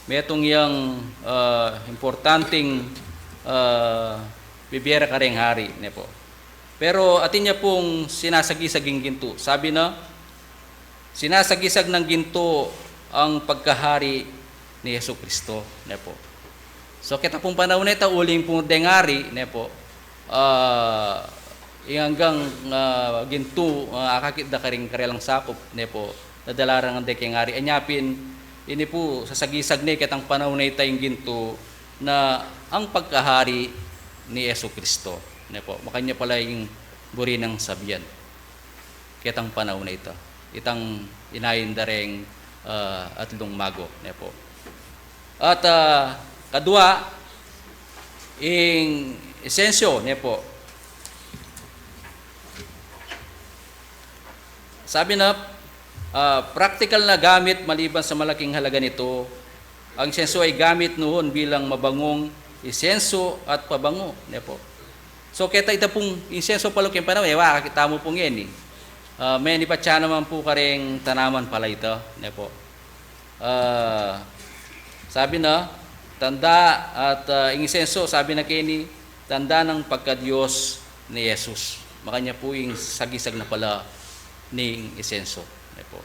metung yang, ah, importanting, ah, bibie ra kareng hari, ne po. Pero atin ya pung sinasagisag ing gintu. Sabi na, sinasagisag ng gintu ang pagkahari ni Jesu Kristo, ne po. So, keta pung panaun a ita, uling pung deng ari, ne po, ah, ing anggang, ah, gintu, ah, akakit da karing karelang sakup, ne po, dadala ra ngan de keng ari. Anya pin, ini pu, sasagisag ne ketang panaun a ita ing gintu na ang pagkahari ni Jesu Kristo, ne po. Makanyan pala ing buri nang sabian ketang panaun a ita, itang inain da reng, ah, atlung mago, ne po. At, ah, kadua, ing insensyo, ne po. Sabi na, ah, praktikal na gamit maliban sa malaking halaga nito, ang insenso ay gamit noon bilang mabangong insenso at pabango, ne po. So, keta ita pung insenso pala keng panaun, e, wa, kita mu pung yan, e. Ah, menibat ya naman po kareng tanaman pala ita, ne po. Ah, sabi na, tanda at, ah, ing insenso, sabi na keni, tanda ng pagka-Diyos ni Jesus. Makanyan po ing sagisag na pala ning insenso, ne po.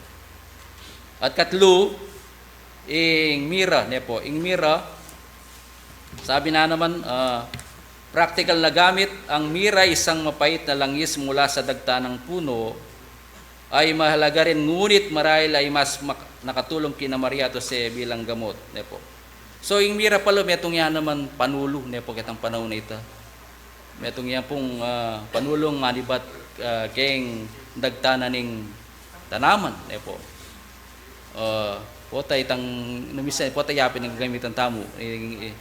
At katlu, ing mira, ne po. Ing mira, sabi na naman, ah, praktikal na gamit, ang mira, isang mapait na langis mula sa dagta ng puno, ay mahalaga rin, ngunit marahil ay mas mak-, nakatulong kina Maria at Jose bilang gamot, ne po. So, ing mira pala, metung ya naman panulu, ne po, ketang panaun na ita. Metung ya pung, ah, panulung manibat, ah, keng dagta na ning tanaman, ne po. Ah, pota itang, nung minsan, pota ya pin ing gagamitan tamu. Ing, eh,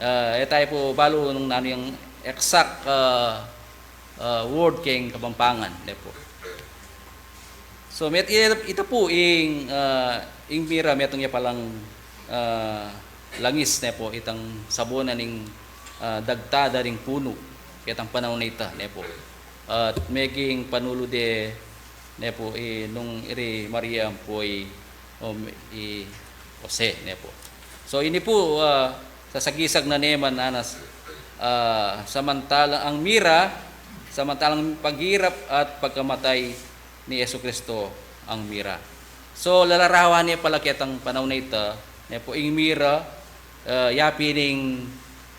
ah, e tamu po balu nung nanu yang exact, ah, ah, word keng Kapampangan, ne po. So, met-, ita, ita po ing, ah, ing mira, metung ya palang, ah, langis, ne po, itang sabon na ning, ah, dagta da ring punu, ketang panaun na ita, ne po. At meging panulu de, ne po, i, nung iri Maria po i, o, i Jose, ne po. So, ini po, ah, sasagisag na neman anas, ah, samantalang ang mira, samantalang paghirap at pagkamatay ni Jesucristo ang mira. So, lalarawan ne pala ketang panaun na ita, ne po, ing mira, ah, yapin ing,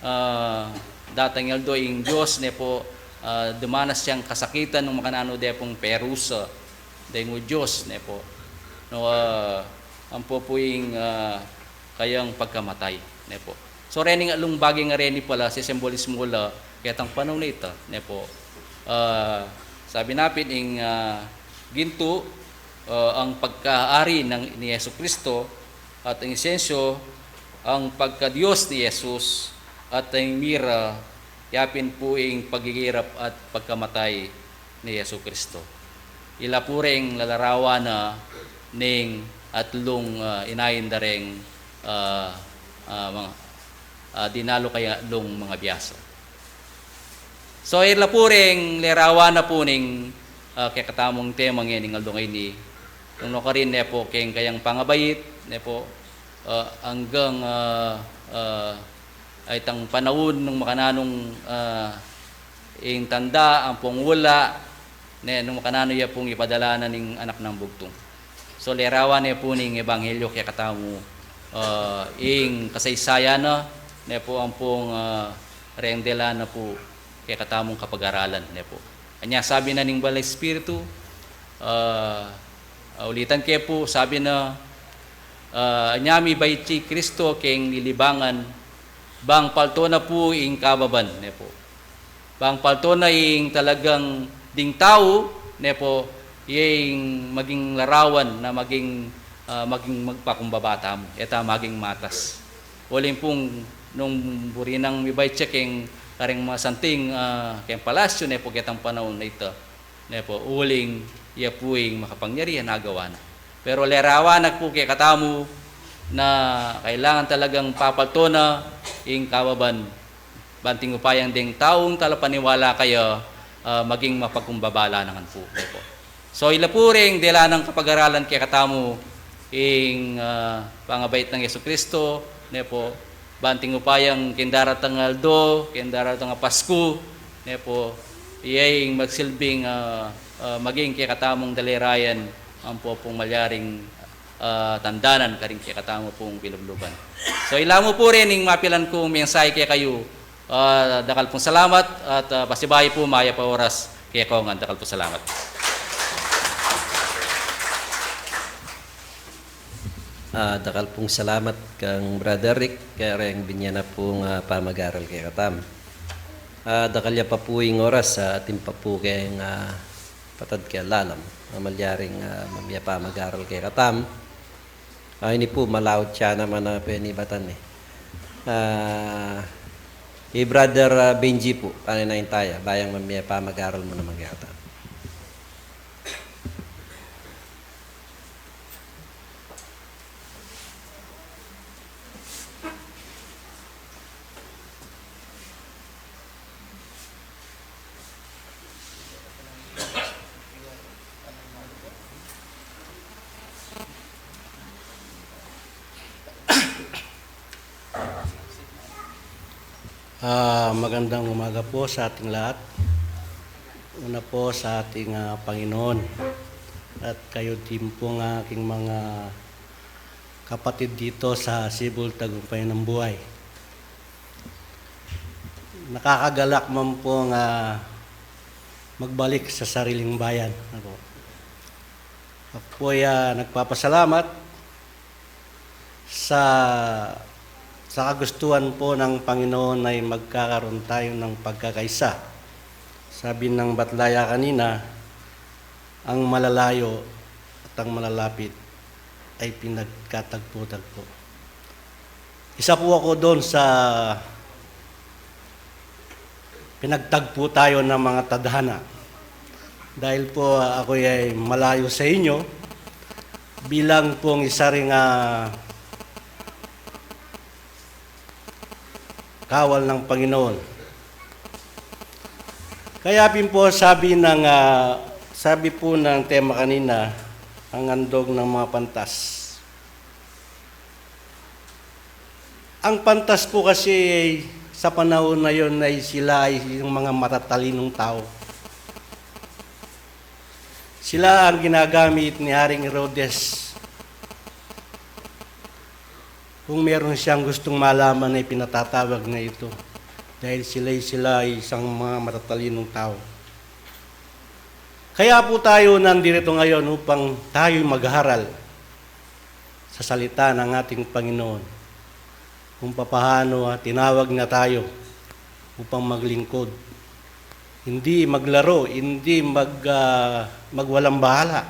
ah, datang aldo ing Dios, ne po, ah, dumanas yang kasakitan nung makananu de pung perusa deng Dios, ne po. No, ah, ampo pu ing, ah, kayang pagkamatay, ne po. So, rening atlung bage a reni pala, sisimbolismo la ketang panaun na ita, ne po. Ah, sabi na pin ing, ah, gintu, ah, ang pagkaari nang, ni Jesucristo, at ang insensyo, ang pagka-Dios ni Jesus, at ang mira, yapin pu ing paghihirap at pagkamatay ni Jesucristo. Ila pu reng lalarawan na ning atlung, ah, inain da reng, ah, ah, mga, ah, dinalu kaya atlung mga biasa. So, ila pu reng larawan na pu ning, ah, kekatamung tema ngening aldo ngeni. Nung nukarin ne po keng kayang pangabait, ne po, ah, anggang, ah, ah, ay tang panaun nung makananung, ah, ing tanda, ampong ula, ne, nung makananu ya pung ipadala na ning anak nang bugtung. So, larawan ne pu ning ebanghelyo kekatamu, ah, ing kasaysayan na, ne po ampong, ah, reng dela na pu kekatamung kapag-aralan, ne po. Anya sabi na ning Banal Espiritu, ah, ah, ulitan ke pu, sabi na, ah, anya mibait i Kristo keng lilibangan, bang palto na pu ing kababan, ne po. Bang palto na ing talagang ding tau, ne po, iya ing maging larawan na maging, ah, maging magpakumbaba tamu, e ta maging matas. Uling pung nung buri nang mibait ya keng kareng masanting, ah, keng palasyo, ne po, ketang panaun na ita, ne po, uling iya pu ing makapangyarihan agawa na. Pero larawan na pu kekatamu na kailangan talagang papalto na ing kababan, bang king upayang deng taung talapaniwala kaya, ah, maging mapagkumbaba la naman pu, ne po. So, ila pu reng dela nang kapag-aralan kekatamu ing, ah, pangabait nang Jesucristo, ne po, bang king upayang keng daratang aldo, keng daratang a Pasku, ne po, iya ing magsilbing, ah, ah, maging kekatamung dalirayan ampo pung malyaring, ah, tandanan karing kekatamu pung pilubluban. So, ila mu pu rin ing mapilan kung mensahe kekayu. Ah, dakal pung salamat at, ah, pasibayu pu mayap a oras kekongan. Dakal pung salamat. Ah, dakal pung salamat kang Brother Rick, kareng binye na pung, ah, pamag-aral kekatamu. Ah, dakal ya pa pu ing oras, ah, atin pa pu keng, ah, patad keng lalam a malyaring, ah, mamie pamag-aral kekatamu. Ah, ini pu, malaut ya naman a penibatan, e. Ah, i Brother, ah, Benji pu, pane na intaya, bayang mamie pa mag-aral mu na mag-ata. Ah, magandang umaga po sa ating lahat. Una po sa ating, ah, Panginoon at kayo din pong aking mga kapatid dito sa Sibul Tagumpay ng Buhay. Nakakagalak man pong, ah, magbalik sa sariling bayan. Ako, ako po ay, ah, nagpapasalamat sa, sa kagustuhan po ng Panginoon ay magkakaroon tayo ng pagkakaisa. Sabi ng batlaya kanina, ang malalayo at ang malalapit ay pinagkatagpo-tagpo. Isa po ako doon sa pinagtagpo tayo ng mga tadhana. Dahil po, ah, ako ay malayo sa inyo, bilang pong isa ring, ah, kawal ng Panginoon. Kaya pin po sabi ng, ah, sabi po ng tema kanina, ang andog ng mga pantas. Ang pantas po kasi ay sa panahon na yon ay sila ay yung mga matatalinong tao. Sila ang ginagamit ni Haring Herodes. Kung meron siyang gustong malaman ay pinatatawag niya ito. Dahil sila, sila ay isang mga matatalinong tao. Kaya po tayo nandito ngayon upang tayo'y mag-aral sa salita ng ating Panginoon. Kung papaano, ah, tinawag niya tayo upang maglingkod. Hindi maglaro, hindi mag, ah, magwalang bahala.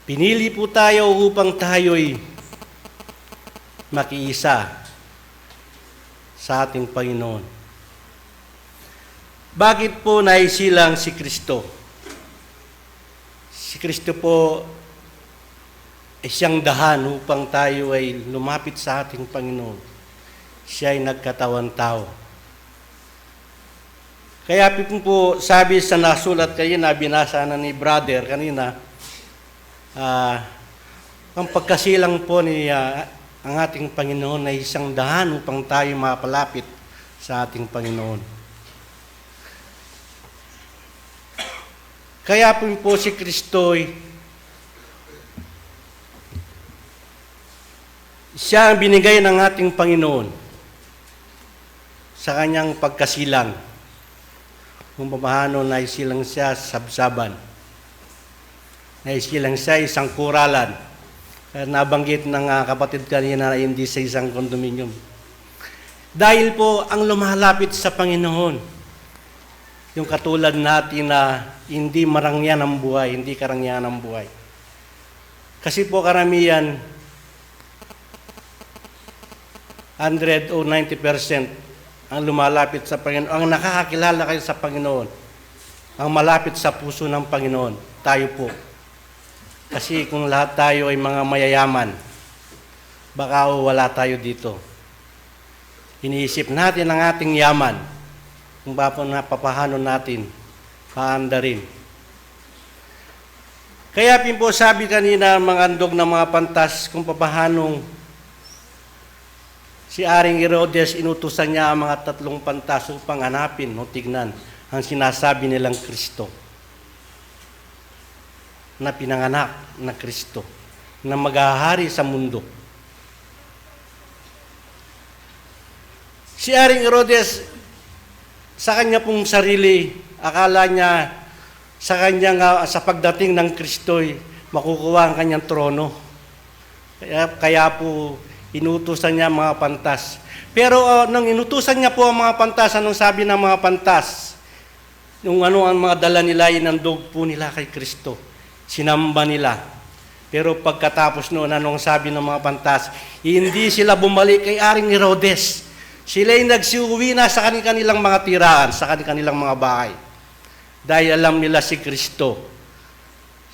Pinili po tayo upang tayo'y makiisa sa ating Panginoon. Bakit po naisilang si Kristo? Si Kristo po ay siyang dahan upang tayo ay lumapit sa ating Panginoon. Siya ay nagkatawan tao. Kaya po, po sabi sa nasulat kanina, binasa na ni brother kanina, ah, ang pagkasilang po ni, ah, ang ating Panginoon ay isang dahan upang tayo mapalapit sa ating Panginoon. Kaya po, po si Kristo ay siya ang binigay ng ating Panginoon sa kanyang pagkasilang. Kung paano naisilang siya sa sabsaban, naisilang siya isang kuralan. Kaya nabanggit ng, ah, kapatid kanina na hindi sa isang kondominium. Dahil po ang lumalapit sa Panginoon, yung katulad natin na hindi marangyan ang buhay, hindi karangyan ang buhay. Kasi po karamihan, hundred o ninety percent ang lumalapit sa Panginoon, ang nakakakilala kayo sa Panginoon, ang malapit sa puso ng Panginoon, tayo po. Kasi kung lahat tayo ay mga mayayaman, baka o wala tayo dito. Iniisip natin ang ating yaman, kung paano, papaano natin paandarin. Kaya pin po sabi kanina, mga andog ng mga pantas, kung papaanong si Haring Herodes, inutusan niya ang mga tatlong pantas upang hanapin o tignan ang sinasabi nilang Kristo, na pinanganak na Kristo, na maghahari sa mundo. Si Haring Herodes, sa kanya pong sarili, akala niya sa kanyang, ah, sa pagdating ng Kristo'y makukuha ang kanyang trono. Kaya, kaya po inutusan niya ang mga pantas. Pero, ah, nung inutusan niya po ang mga pantas, anong sabi ng mga pantas? Nung ano ang mga dala nila, inandog po nila kay Kristo. Sinamba nila. Pero pagkatapos nun, anong sabi ng mga pantas? Hindi sila bumalik kay Haring Herodes. Sila'y nagsiuwi na sa kani-kanilang mga tirahan, sa kani-kanilang mga bahay. Dahil alam nila si Kristo,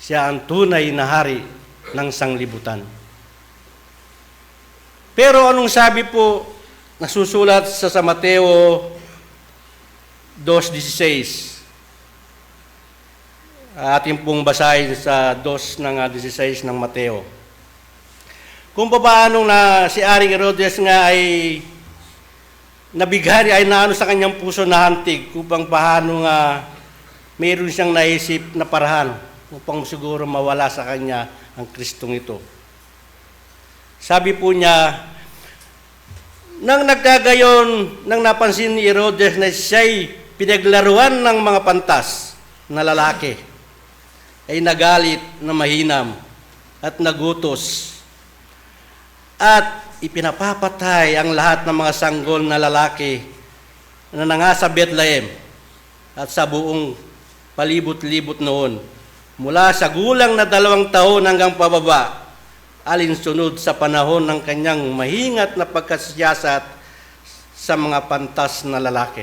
siya ang tunay na hari ng sanglibutan. Pero anong sabi po, nasusulat sa, sa Mateo dos dieciséis? Atin pong basahin sa dos ng, ah, dieciséis ng Mateo. Kung papaano na si Haring Herodes nga ay nabigari, ay naano sa kanyang puso, nahantig, kung paano nga mayroon siyang naisip na paraan upang siguro mawala sa kanya ang Kristong ito. Sabi po niya, nang nagkagayon, nang napansin ni Herodes na siya'y pinaglaruan ng mga pantas na lalaki, ay nagalit na mahinam at nagutos, at ipinapapatay ang lahat ng mga sanggol na lalaki na nangasa Bethlehem at sa buong palibot-libot noon, mula sa gulang na dalawang taon hanggang pababa, alinsunod sa panahon ng kanyang mahingat na pagkasiyasat sa mga pantas na lalaki.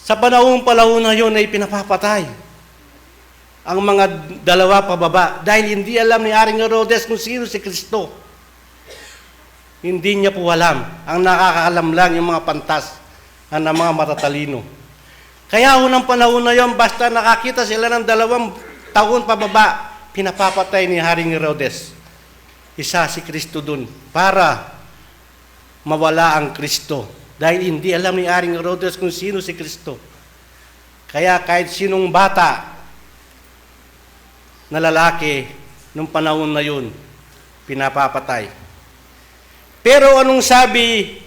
Sa panahon-panahon na yun ay pinapapatay ang mga dalawa pababa dahil hindi alam ni Haring Herodes kung sino si Kristo. Hindi niya po alam. Ang nakakaalam lang yung mga pantas, ang mga matatalino. Kaya unang panahon na yon, basta nakakita sila ng dalawang taon pababa, pinapapatay ni Haring Herodes. Isa si Kristo dun para mawala ang Kristo. Dahil hindi alam ni Haring Herodes kung sino si Kristo. Kaya kahit sinong bata na lalaki nung panahon na yun, pinapapatay. Pero anong sabi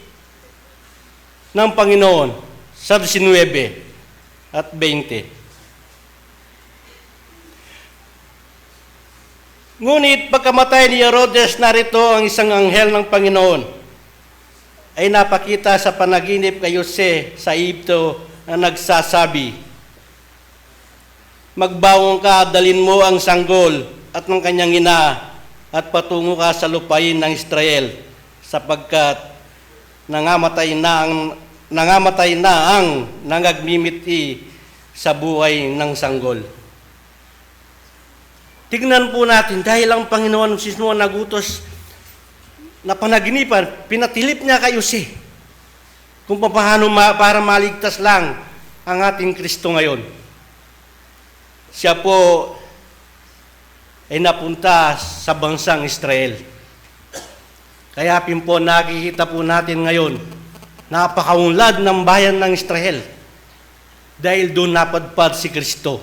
ng Panginoon sa diecinuebe at veinte? Ngunit pagkamatay ni Herodes, narito ang isang anghel ng Panginoon ay napakita sa panaginip kay Jose sa Ehipto na nagsasabi, "Magbangon ka, dalhin mo ang sanggol at ng kanyang ina at patungo ka sa lupain ng Israel, sapagkat nangamatay na ang, nangamatay na ang nangagmimiti sa buhay ng sanggol." Tignan po natin, dahil ang Panginoon mismo ang nagutos na panaginipan, pinatilip niya kay Jose kung papaano ma-, para maligtas lang ang ating Kristo ngayon. Siya po ay napunta sa bansang Israel. Kaya pin po nakikita po natin ngayon, napakaunlad ng bayan ng Israel dahil doon napadpad si Kristo.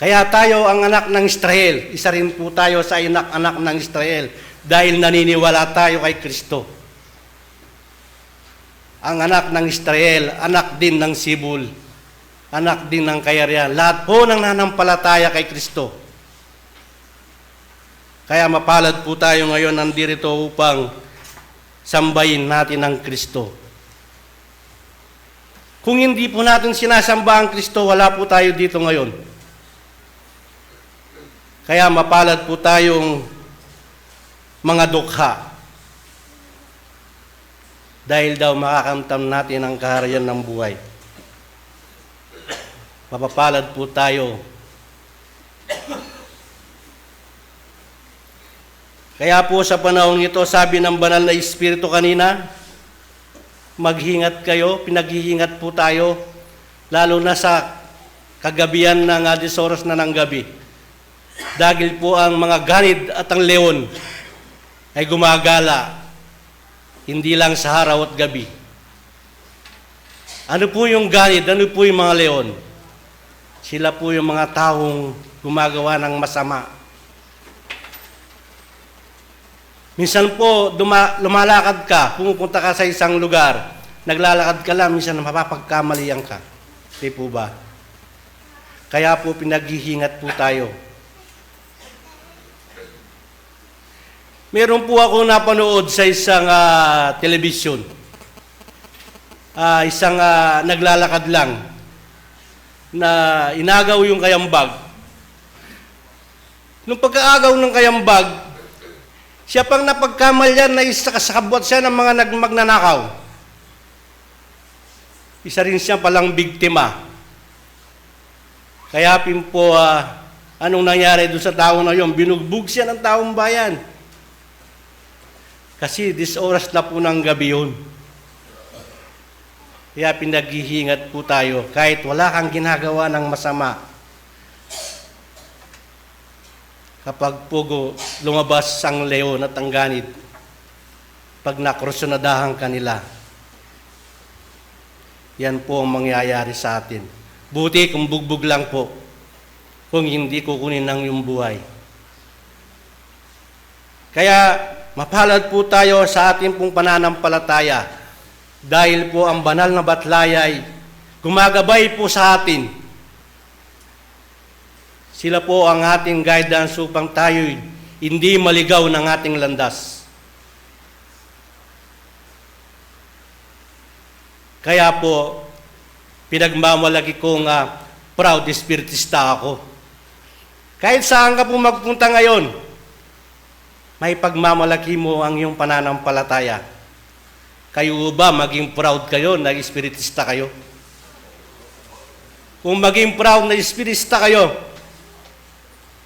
Kaya tayo ang anak ng Israel, isa rin po tayo sa anak-anak ng Israel dahil naniniwala tayo kay Kristo. Ang anak ng Israel, anak din ng sibol, anak din ng kayarian. Lahat po ng nanampalataya kay Kristo. Kaya mapalad po tayo ngayon nandirito upang sambahin natin ang Kristo. Kung hindi po natin sinasamba ang Kristo, wala po tayo dito ngayon. Kaya mapalad po tayong mga dukha. Dahil daw makakamtan natin ang kaharian ng buhay. Mapapalad po tayo. Kaya po sa panahong ito, sabi ng Banal na Espiritu kanina, "Maghingat kayo, pinaghihingat po tayo, lalo na sa kagabihan ng alas dos oras na ng gabi. Dahil po ang mga ganid at ang leon ay gumagala, hindi lang sa araw at gabi." Ano po yung ganid? Ano po yung mga leon? Sila po yung mga taong gumagawa ng masama. Minsan po, duma-, lumalakad ka, pumupunta ka sa isang lugar, naglalakad ka lang, minsan mapapagkamalian ka. Di po ba? Kaya po, pinaghihingat po tayo. Meron po ako napanood sa isang, ah, telebisyon. Ah, isang, ah, naglalakad lang na inagaw yung kayang bag. Nung pagkaagaw ng kayambag, siya pang napagkamalian na isa ka, sa kabwat siya ng mga nag-, magnanakaw. Isa rin siya palang biktima. Kaya pin po, ah, anong nangyari doon sa tao na yun? Binugbog siya ng taong bayan. Kasi dis oras na po ng gabi yun. Kaya pinag-iingat po tayo, kahit wala kang ginagawa ng masama. Kapag po gu-, lumabas ang leon at ang ganid, pag nakrusonadahan ka nila, yan po ang mangyayari sa atin. Buti kung bugbog lang po, kung hindi kukunin ng iyong buhay. Kaya mapalad po tayo sa ating pong pananampalataya dahil po ang banal na batlay ay gumagabay po sa atin. Sila po ang ating guidance upang tayo'y hindi maligaw ng ating landas. Kaya po, pinagmamalaki kong, ah, proud espiritista ako. Kahit saan ka po magpunta ngayon, may pagmamalaki mo ang iyong pananampalataya. Kayo ba, maging proud kayo na espiritista kayo? Kung maging proud na espiritista kayo,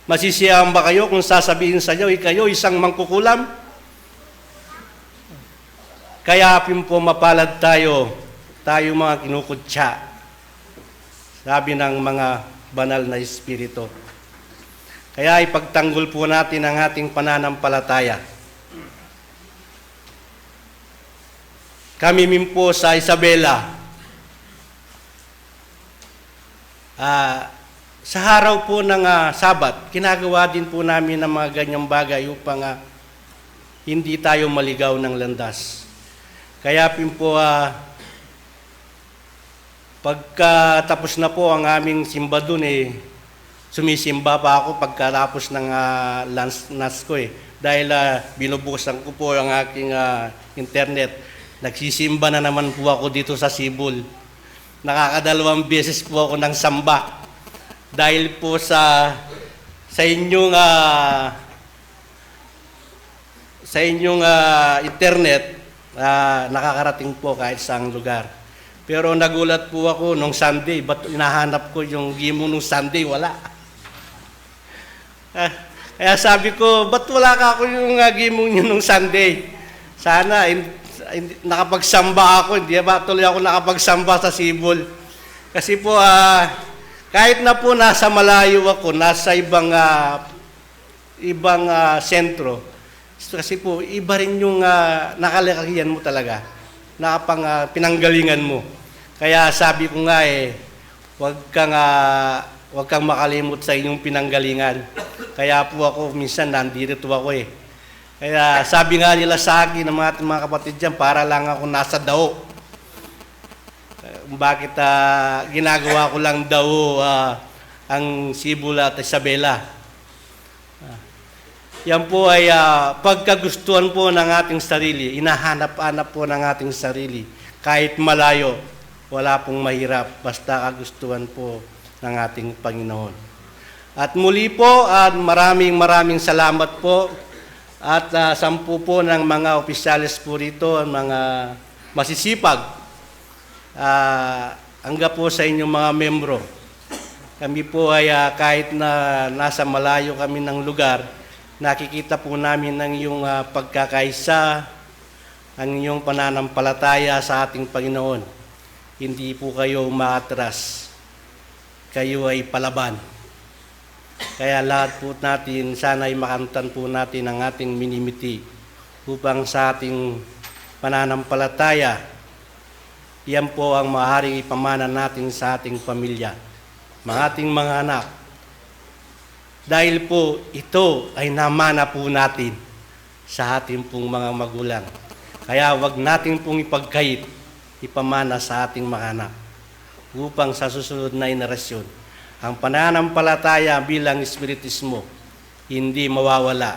masisiyahan ba kayo kung sasabihin sa iyo, ikayo isang mangkukulam? Kaya pin po mapalad tayo, tayo mga kinukutya, sabi ng mga banal na espiritu. Kaya ipagtanggol po natin ang ating pananampalataya. Kami min po sa Isabela, ah, sa araw po ng, ah, Sabat, ginagawa din po namin ang mga ganyang bagay upang, ah, hindi tayo maligaw ng landas. Kaya pin po, ah, pagkatapos na po ang aming simba dun, eh, sumisimba pa ako pagkatapos ng, ah, lunch, lunch ko, eh. Dahil, ah, binubuksan ko po ang aking, ah, internet. Nagsisimba na naman po ako dito sa Sibol. Nakakadalawang beses po ako ng samba. Dahil po sa, sa inyong, ah, sa inyong, ah, internet, ah, nakakarating po kahit saang lugar. Pero nagulat po ako nung Sunday, ba't hinahanap ko yung gimong nung Sunday, wala. Ah, kaya sabi ko, "Ba't wala ka ako yung, ah, gimong nyo nung Sunday? Sana, hin-, hin-, nakapagsamba ako, hindi ba tuloy ako nakapagsamba sa Sibol?" Kasi po, ah, kahit na po nasa malayo ako, nasa ibang, ah, ibang, ah, sentro. Kasi po, iba rin yung, ah, nakalakayan mo talaga. Nakapang-, ah, pinanggalingan mo. Kaya sabi ko nga, eh, "Wag kang, ah, wag kang makalimot sa inyong pinanggalingan." Kaya po ako, minsan nandito ako, eh. Kaya sabi nga nila sa akin ng mga, mga kapatid diyan, para lang ako nasa dao. Eh, bakit, ah, ginagawa ko lang dao, ah, ang Sibol at Isabela? Ah, yan po ay, ah, pagkagustuhan po ng ating sarili, hinahanap-hanap po ng ating sarili. Kahit malayo, wala pong mahirap, basta kagustuhan po ng ating Panginoon. At muli po, at maraming, maraming salamat po. At, ah, sampu po ng mga opisyales po rito, ang mga masisipag. Ah, hangga po sa inyong mga membro. Kami po ay, ah, kahit na nasa malayo kami ng lugar, nakikita po namin ang iyong, ah, pagkakaisa, ang iyong pananampalataya sa ating Panginoon. Hindi po kayo umaatras. Kayo ay palaban. Kaya lahat po natin, sana ay makamtan po natin ang ating minimiti upang sa ating pananampalataya, yan po ang maaaring ipamana natin sa ating pamilya, mga ating mga anak. Dahil po ito ay namana po natin sa ating pong mga magulang. Kaya wag natin pong ipagkait, ipamana sa ating mga anak upang sa susunod na henerasyon, ang pananampalataya bilang espiritismo hindi mawawala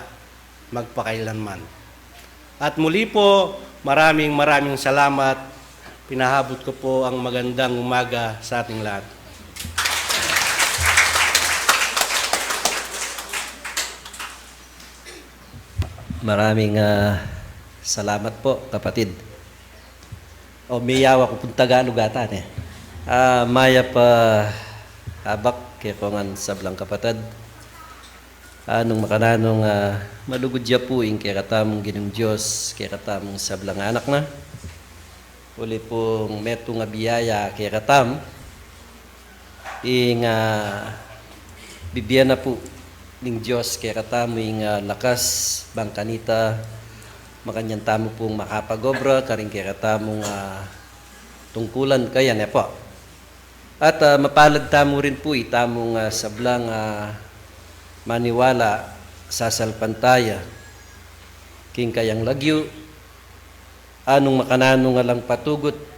magpakailanman. At muli po, maraming, maraming salamat. Pinahabot ko po ang magandang umaga sa ating lahat. Maraming, ah, salamat po, kapatid. O, miyawa ku pung Tagalog ata, ne? Ah, mayap a abak kekong ngan sablang kapatad. Ah, nung makananu, ah, malugud ya pu ing kekatamung Ginung Dios, kekatamung sablang anak na. Uli pung metung a biyaya kekatamu, ing, ah, bibie na pu ning Dios kekatamu ing, ah, lakas, bang kanita makanyan tamu pung makapag-obra karing kekatamung, ah, tungkulan kaya, ne pu. At, ah, mapalad tamu rin pu itamung, ah, sablang, ah, maniwala, sasalpantaya king kayang lagyu, a nung makananu nga alang patugut,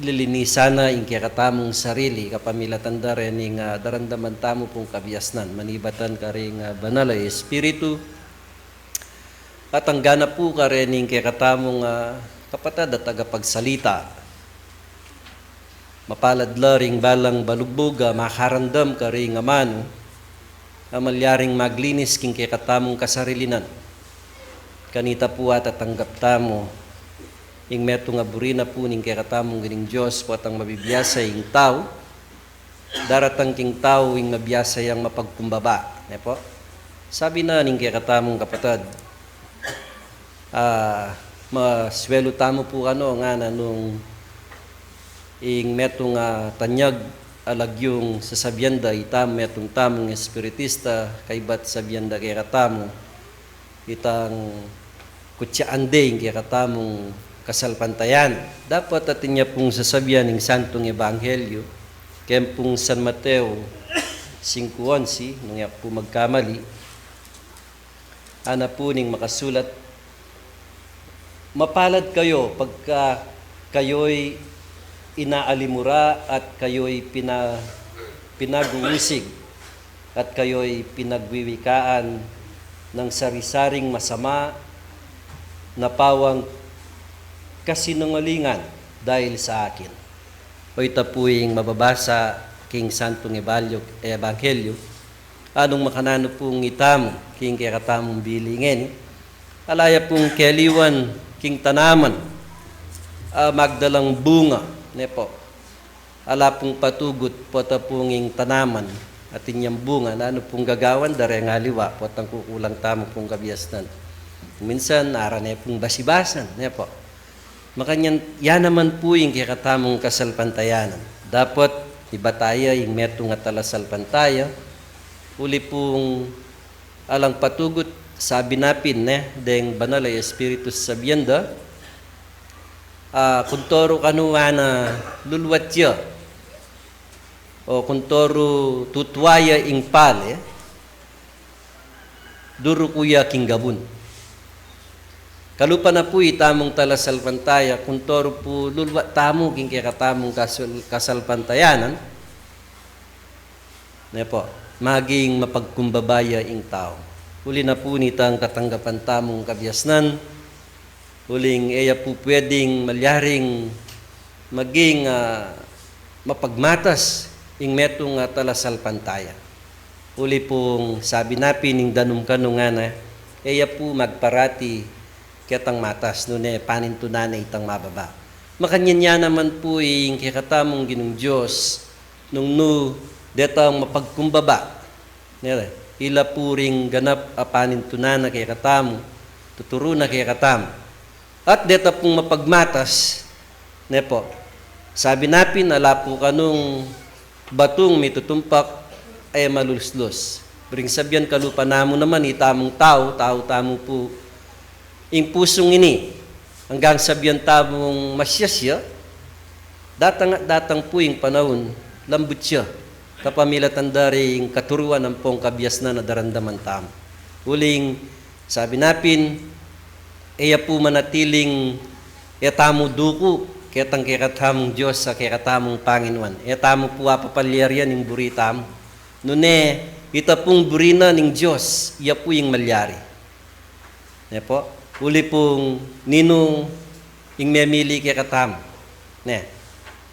lilinisan na ing kekatamung sarili kapamilatan da rening, ah, daramdaman tamu pung kabiasnan manibatan karing, ah, Banal a Espiritu. At angga na pu karening kekatamung, ah, kapatad a tagapagsalita. Mapalad la ring balang balugbug a makaramdam karing amanu a malyaring maglinis king kekatamung kasarilinan. Kanita pu atatanggap tamu ing metung a buri na pu ning kekatamung Ginung Dios potang mabibiasa ing tau. Daratang king tau ing mabiasa yang mapagkumbaba, ne pu? Sabi na ning kekatamung kapatad, ah, maswelu tamu pu kanu ngana nung ing metung a tanyag a lagyung sasabian da ita, metung tamung espiritista, kaybat sabian da kekatamu itang kutsaan de ing kekatamung kasalpantayanan. Dapat atin ya pung sasabian ing Santung Ebanghelyo keng pung San Mateo singku onse, nung e ku pu magkamali, ana pu ning makasulat, "Mapalad kayo pagka kayo'y inaalimura at kayo'y pina-, pinaguusig at kayo'y pinagwiwikaan ng sari-saring masama na pawang kasinungalingan dahil sa akin." O ita pu ing mababasa king Santung Ebalyo-, Ebanghelyo, anung makananu pung itamu king kekatamung bili ngeni, ala ya pung keliwan king tanaman a magdalang bunga, ne pu? Ala pung patugut, pota pung ing tanaman atin yang bunga, nanu pung gagawan da reng aliwa, potang kukulang tamu pung kabiasnan? Minsan, ara ne pung basibasan, ne pu? Makanyan, ya naman pu ing kekatamung kasalpantayanan. Dapat ibat taya ing metung a talasalpantaya, uli pung alang patugut, sabi na pin, ne, deng Banal a Espiritu sabian da, ah, kuntoru kanu a luluat ya, o kuntoru tutua ya ing pale, duruku ya king gabun. Kalupa na pu itamung talasalpantaya, kuntoru pu luluat tamu king kekatamung kasul-, kasalpantayanan, ne pu, maging mapagkumbaba ya ing tau. Uli na pu nitang katanggapan tamung kabiasnan, uling e ya pu pweding malyaring maging, ah, mapagmatas ing metung a talasalpantaya. Uli pung sabi na pin ning danum kanu ngana, e ya pu magparati ketang matas, nune panintunan ne itang mababa. Makanyan ya naman pu ing kekatamung Ginung Dios, nung nu detang mapagkumbaba, ne, ila pu ring ganap a panintunan na kekatamu, tuturu na kekatamu. At deta pung mapagmatas, ne pu, sabi na pin, ala pu kanung batung mitutumpak a e maluslus. Buring sabian, kalupa namu naman itamung tau, tau tamu pu ing pusung ini, anggang sabian tamung masiasiya, datang at datang pu ing panaun, lambut ya kapamilatan da ring katuruan ampong kabiasnan a daramdaman tamu. Uling sabi na pin, e ya pu manatiling e tamu duku ketang kekatamung Dios a kekatamung Panginuan. E tamu pu apapalyarian ing buri tamu. Nune, ita pung buri na ning Dios, iya pu ing malyari. Ne pu, uli pung ninu ing memili kekatamu. Ne,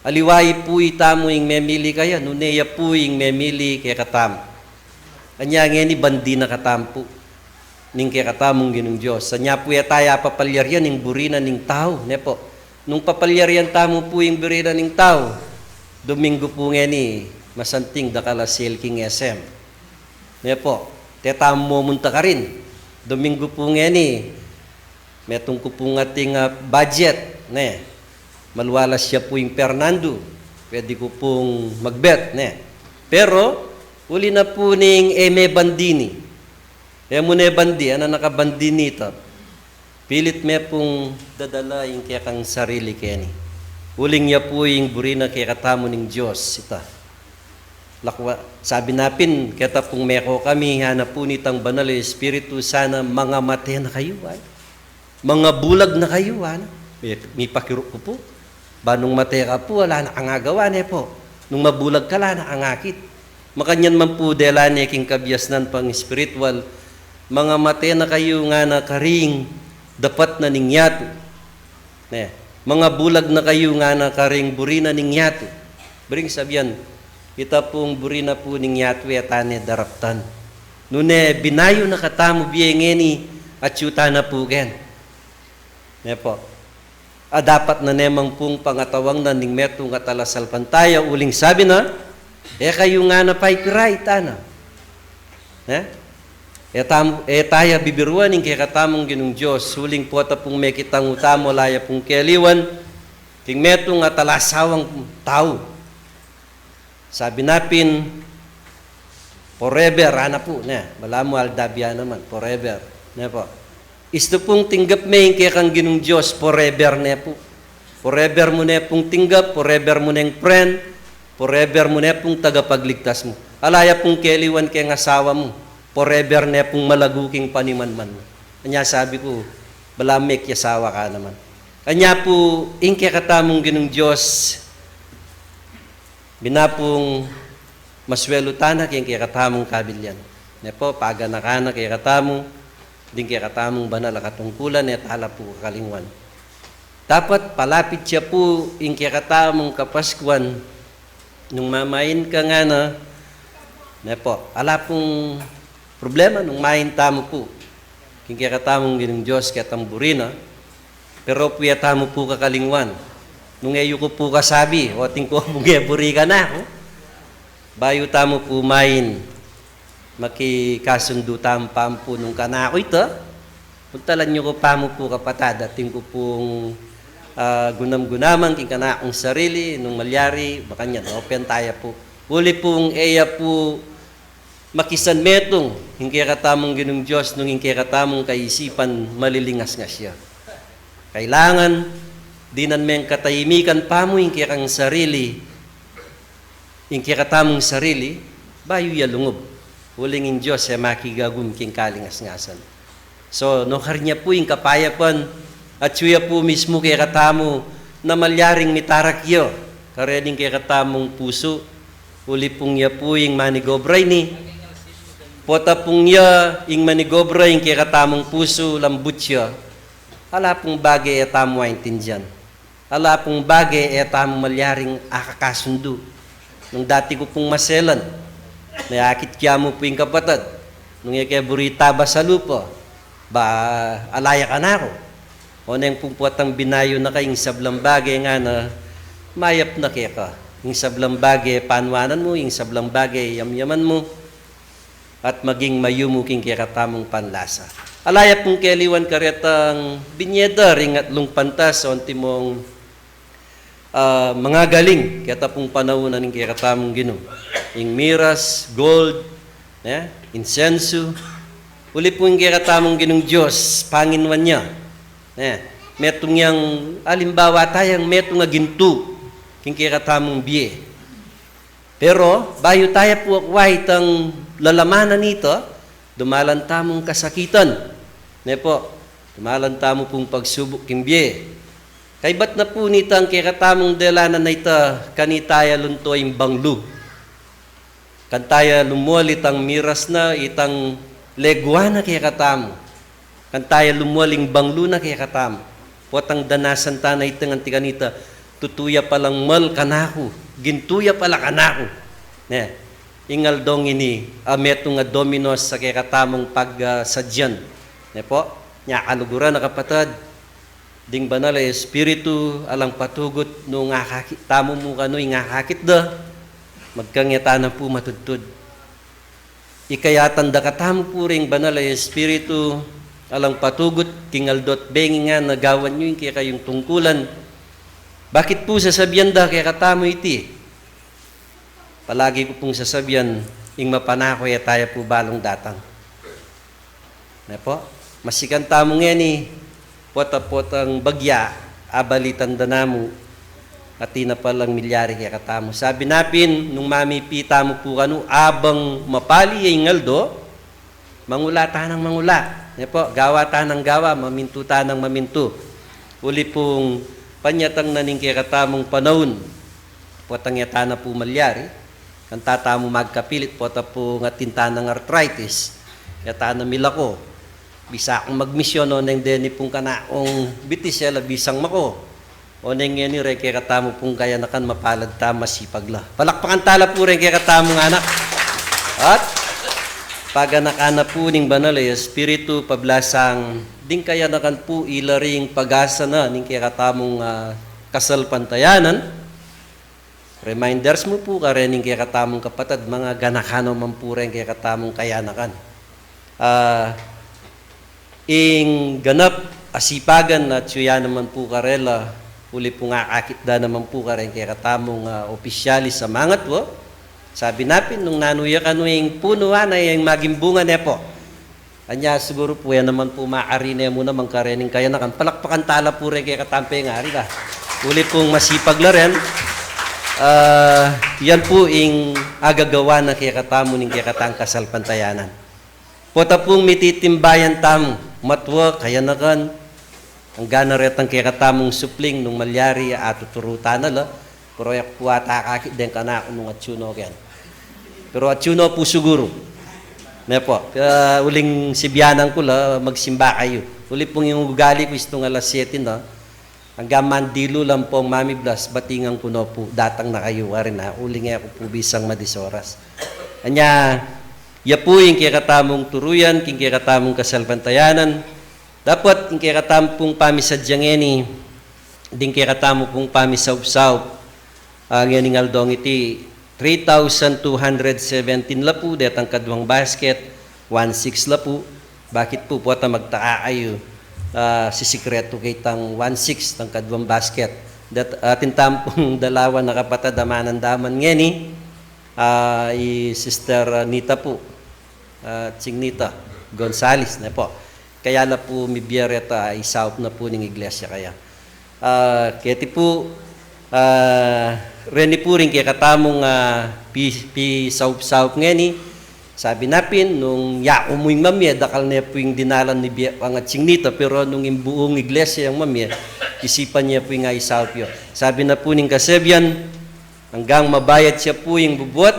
aliwa i pu itamu ing memili kaya, nune iya pu ing memili kekatamu. Anya ngeni bandi na katamu pu. ning kekatamung Ginung Dios. Anya pu e taya papalyarian ing buri na ning tau, ne pu. Nung papalyarian tamu pu ing buri na ning tau, Domingo pu ngeni, masanting dakal a sale king S M. Ne pu, tetamu munta karin. Domingo pu ngeni, metung ku pung ating, ah, budget, ne. Malualas ya pu ing per nandu, pwede ku pung magbet, ne. Pero, uli na pu ning e me bandini. E mu ne bandi, ana nakabandi nita. Pilit me pung dadala ing kekang sarili keni. Uling ya pu ing buri na kekatamu ning Dios, ita. Lakwa, sabi na pin, keta pung meko kami, ana pu nitang Banal a Espiritu, sana mangamate na kayu, ay. Mangabulag na kayu, ana. Mi-, mipakiru ku pu. Ba nung mate ka pu, ala na kang agawa, ne pu. Nung mabulag ka, ala na kang akit. Makanyan man pu dela ne king kabiasnan pang espiritual, mangamate na kayu ngana karing dapat na ning yatu. Ne, mangabulag na kayu ngana karing buri na ning yatu. Buri ning sabian, ita pung buri na pu ning yatu e ta ne daraptan. Nune binayu na katamu bie ngeni, atyu ta na pu ken. Ne pu. A dapat na ne mang pung pangatawang na ning metung a talasalpantaya, uling sabi na, e kayu ngana paipirai, tana. Ne? E tam-, e taya bibiruan ing kekatamung Ginung Dios, uling pota pung mekitang utamu, ala ya pung keliwan king metung a talasawang tau. Sabi na pin, forever, ana pu, ne, balamu aldabian naman, forever, ne pu. Istu pung tinggap me ing kekang Ginung Dios, forever ne pu. Forever mu ne pung tinggap, forever mu neng friend, forever mu ne pung tagapagligtas mu. Ala ya pung keliwan keng asawa mu, forever ne pung malagu king panimanman mu. Anya sabi ku, balamu mekiasawa ka naman. Anya pu, ing kekatamung Ginung Dios, bina pung maswelu tana king kekatamung kabilyan. Ne pu, paganakan na kekatamu, ding kekatamung banal a katungkulan, e tala pu kakalingwan. Dapat palapit ya pu ing kekatamung Kapaskuan, nung mamain ka ngana, ne pu, ala pung problema nung main tamu pu king kekatamung Ginung Dios, ketang buri na, pero pu e tamu pu kakalingwan. Nung e yu ku pu kasabi, o atin ku pung e buri kanaku, bayu tamu pu main, makikasundu tamu pa mu pu nung kanaku ita. Puntalan yu ku pa mu pu kapatad, atin ku pung, ah, gunam-gunaman king kanakung sarili, nung malyari, makanyan, open taya pu. Uli pung e ya pu makisan metung ing kekatamung Ginung Dios nung ing kekatamung kaisipan malilingasngas ya. Kailangan dinan meng katahimikan pa mu ing kekang sarili, ing kekatamung sarili, bayu ya lungub. Uling ing Dios e makigagum king kalingasngasan. So, nung karin ya pu ing kapayapan, atyu ya pu mismu kekatamu na malyaring mitarak ya karening kekatamung pusu, uli pung ya pu ing manigobra ini. Pota pung ya ing manigobra ing kekatamung pusu, lambut ya, ala pung bage e tamu aintindian. Ala pung bage e tamu malyaring akakasundu. Nung dati ku pung maselan, ne akit kya mu pu ing kapatad, nung e ke buri taba sa lupa, ba ala ya kanaku. O neng pung potang binayu na ka ing sablang bage ngana, mayap na keka. Ing sablang bage panuanan mu, ing sablang bage yamyaman mu, at maging mayumu king kekatamung panlasa. Ala ya pung keliwan karetang binyeda ring atlung pantas o antimong, ah, mangagaling keta pung panaunan ning kekatamung Ginu. Ing miras, gold, ne, insensu, uli pung kekatamung Ginung Dios, panginuan ya. Ne, metung yang alimbawa tayang metung a gintu king kekatamung bie. Pero bayu taya pu akwa itang lalamanan nita, dumalan tamung kasakitan. Ne pu, dumalan tamu pung pagsubuk king bie. Kaybat na pu nitang kekatamung delanan a ita, kanita ya lunto ing banglu. Kanita ya lumual itang miras na, itang legua na kekatamu. Kanita ya lumual ing banglu na kekatamu. Potang danasan ta na itang anti kanita, tutu ya palang mal kanaku, gintu ya pala kanaku. Ne, ing aldong ini, a metung a dominos sa kekatamung pag, ah, sadyan. Ne po? Nya kaluguran a kapatad, ding Banal a Espiritu alang patugut nung akakit tamu mu kanu ing akakit da, magkang ya tana pu matudtud. Ikayatan da katamu pu ring Banal a Espiritu alang patugut king aldo't bengi ngan a gawan yu ing kekayung tungkulan. Bakit pu sasabian da kekatamu iti? Palagi ku pung sasabian, ing mapanako e taya pu balung datang. Ne po? Masikan tamu ngeni, pota-potang bagya, abalitan da namu, atin na palang milyari kekatamu. Sabi na pin, nung mamipi tamu pu kanu, abang mapali ya ing aldo, mangula tanang mangula. Ne po? Gawa tanang gawa, mamintu tanang mamintu. Uli pung panyatang na ning kekatamung panaun, potang ya tana pu malyari, kanta tamu magkapilit, pota pung atin tanang arthritis, ya tana milako. Bisa kung magmisyon, oneng deni pung kanaung bitis, e la bisang mako. Oneng ngeni reng kekatamu pung kayanakan, mapalad ta, masipag la. Palakpakan tala pu reng kekatamung anak. At paganakan na pu ning Banal a Espiritu, pablasang ding kayanakan pu ila ring pag-asa na ning kekatamung, ah, kasalpantayanan. Reminders mu pu karening kekatamung kapatad, mangaganakan no man pu reng kekatamung kayanakan. Ah, ing ganap a sipagan, atyu ya naman pu karela, uli pung akakit da naman pu kareng kekatamung, ah, opisyalis a mangatua. Sabi na pin, nung nanu ya kanu ing punuan, a ing maging bunga ne po. Anya siguru pu, e naman pu makarine mu naman karening kayanakan. Palakpakan tala pu reng kekatamung pengari da. Uli pung masipag la ren. Ah, yan pu ing agagawan na kekatamu ning kekatang kasalpantayanan. Pota pung mititimbayan tamu, matua, kayanakan, anggang na retang kekatamung supling, nung malyari, atuturu ta na la. Pero e ku pu ata akakit deng kanaku nung atyu no ken. Pero atyu no pu siguru. Ne po? Ah, uling sibianan ku la, magsimba kayu. Uli pung ing ugali ku istung alas siyete na. Anggang mandilu lang pung mamiblas, batingan ku no pu, datang na kayu, ari na, uling e ku pu bisang madisoras. Anya, ya pu ing kekatamung turuyan, king kekatamung kasalpantayanan, dapot ing kekatamu pung pamisadya ngeni, ding kekatamu pung pamisaupsaup, ah, ngening aldong iti, three thousand two hundred seventeen la pu, detang kaduang basket, one six la pu. Bakit pu, pota magtaka kayu, ah, sisikretu ke itang one six, tang kaduang basket? Dat-, atin tamu pung dalawa na kapatad a manandaman ngeni, ah, i Sister Nita pu, ah, Ching Nita Gonzales, ne po? Kaya la pu mibie reta, ah, isaup na pu ning iglesia kaya. Ah, keti pu, ah, reni pu ring kekatamung, ah, pi-, pisaup-saup ngeni, sabi na pin, nung yaku mu ing mamie, dakal ne pu ing dinalan ni bie pang Ching Nita, pero nung ing buung iglesia yang mamie, isipan ye pu ing isaup yu. Sabi na pu ning kasebian, anggang mabayad ya pu ing bubuat,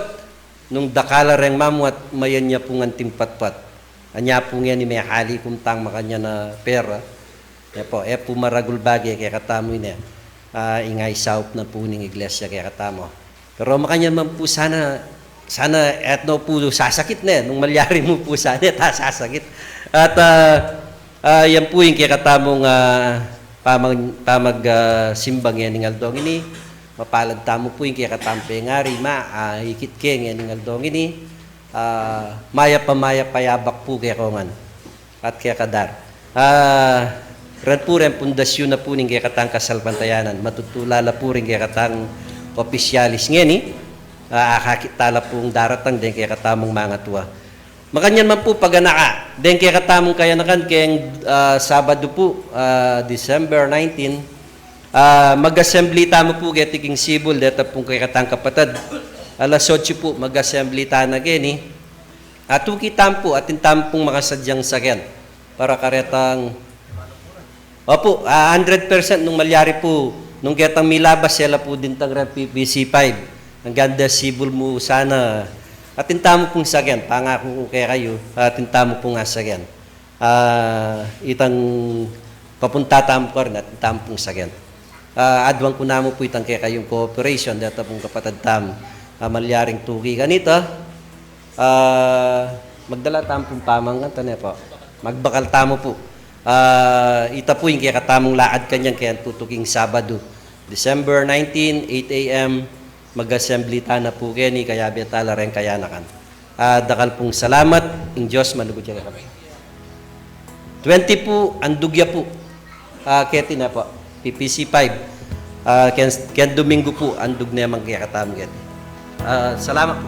nung dakal la reng mamuat, mayan ya pung anting patpat. Anya pu ngeni mekalikum tang makanyan a pera. E po, e pu maragul bage kekatamu ini. Ah, ing isaup na pu ning iglesia kekatamu. Pero makanyan man pu sana, sana e no pu sasakit ne, nung malyari mu pu sana, e ta sasakit. At, ah, ah, yan pu ing kekatamung, ah, pamag-, pamag-, ah, simba ngening aldong ini. Mapalad tamu pu ing kekatamung pengari, ma, ah, ikit ke ngening aldong ini. Ah, mayap a mayap a yabak pu kekongan at kekadar. Ah, ren pu reng pundasyun na pu ning kekatang kasalpantayanan. Matutula la pu ring kekatang opisyalis ngeni. Ah, akakit tala pung daratang deng kekatamung mangatua. Makanyan man pu paganaka, deng kekatamung kayanakan keng, ah, Sabadu pu, ah, December nineteen, ah, mag-assembly tamu pu keti king Sibul, deta pung kekatang kapatad. Alas otso pu, mag-assembly tana keni. Atuki tamu pu, atin tamu pung makasadyang saken. Para karetang, opu, ah, hundred percent nung malyari pu, nung ketang milabas, e la pu dintang reng P P C five. Anggang da Sibul mu sana, atin tamu pung saken, pangaku ku kekayu, atin tamu pung saken. Ah, itang papunta tamu karin, atin tamu pung saken. Ah, aduan ku namu pu itang kekayung cooperation, deta pung kapatad tamu. Ah, malyaring tuki kanita. Ah, magdala tamu pung pamanganta ne po. Magbakal tamu pu. Ah, ita pu ing kekatamung lakad kanyan keng tutuking Sabadu, December nineteen, eight a.m. Mag-assembly tana pu keni, kayabe tala reng kayanakan. Ah, dakal pung salamat, ing Dios manugud ya kekayu. Twenty pu, andug ya pu. Ah, keti na pu, P P C five. Ah, keng, keng Domingo pu, andug ne mang kekatamu keti. Ah, salamat pu.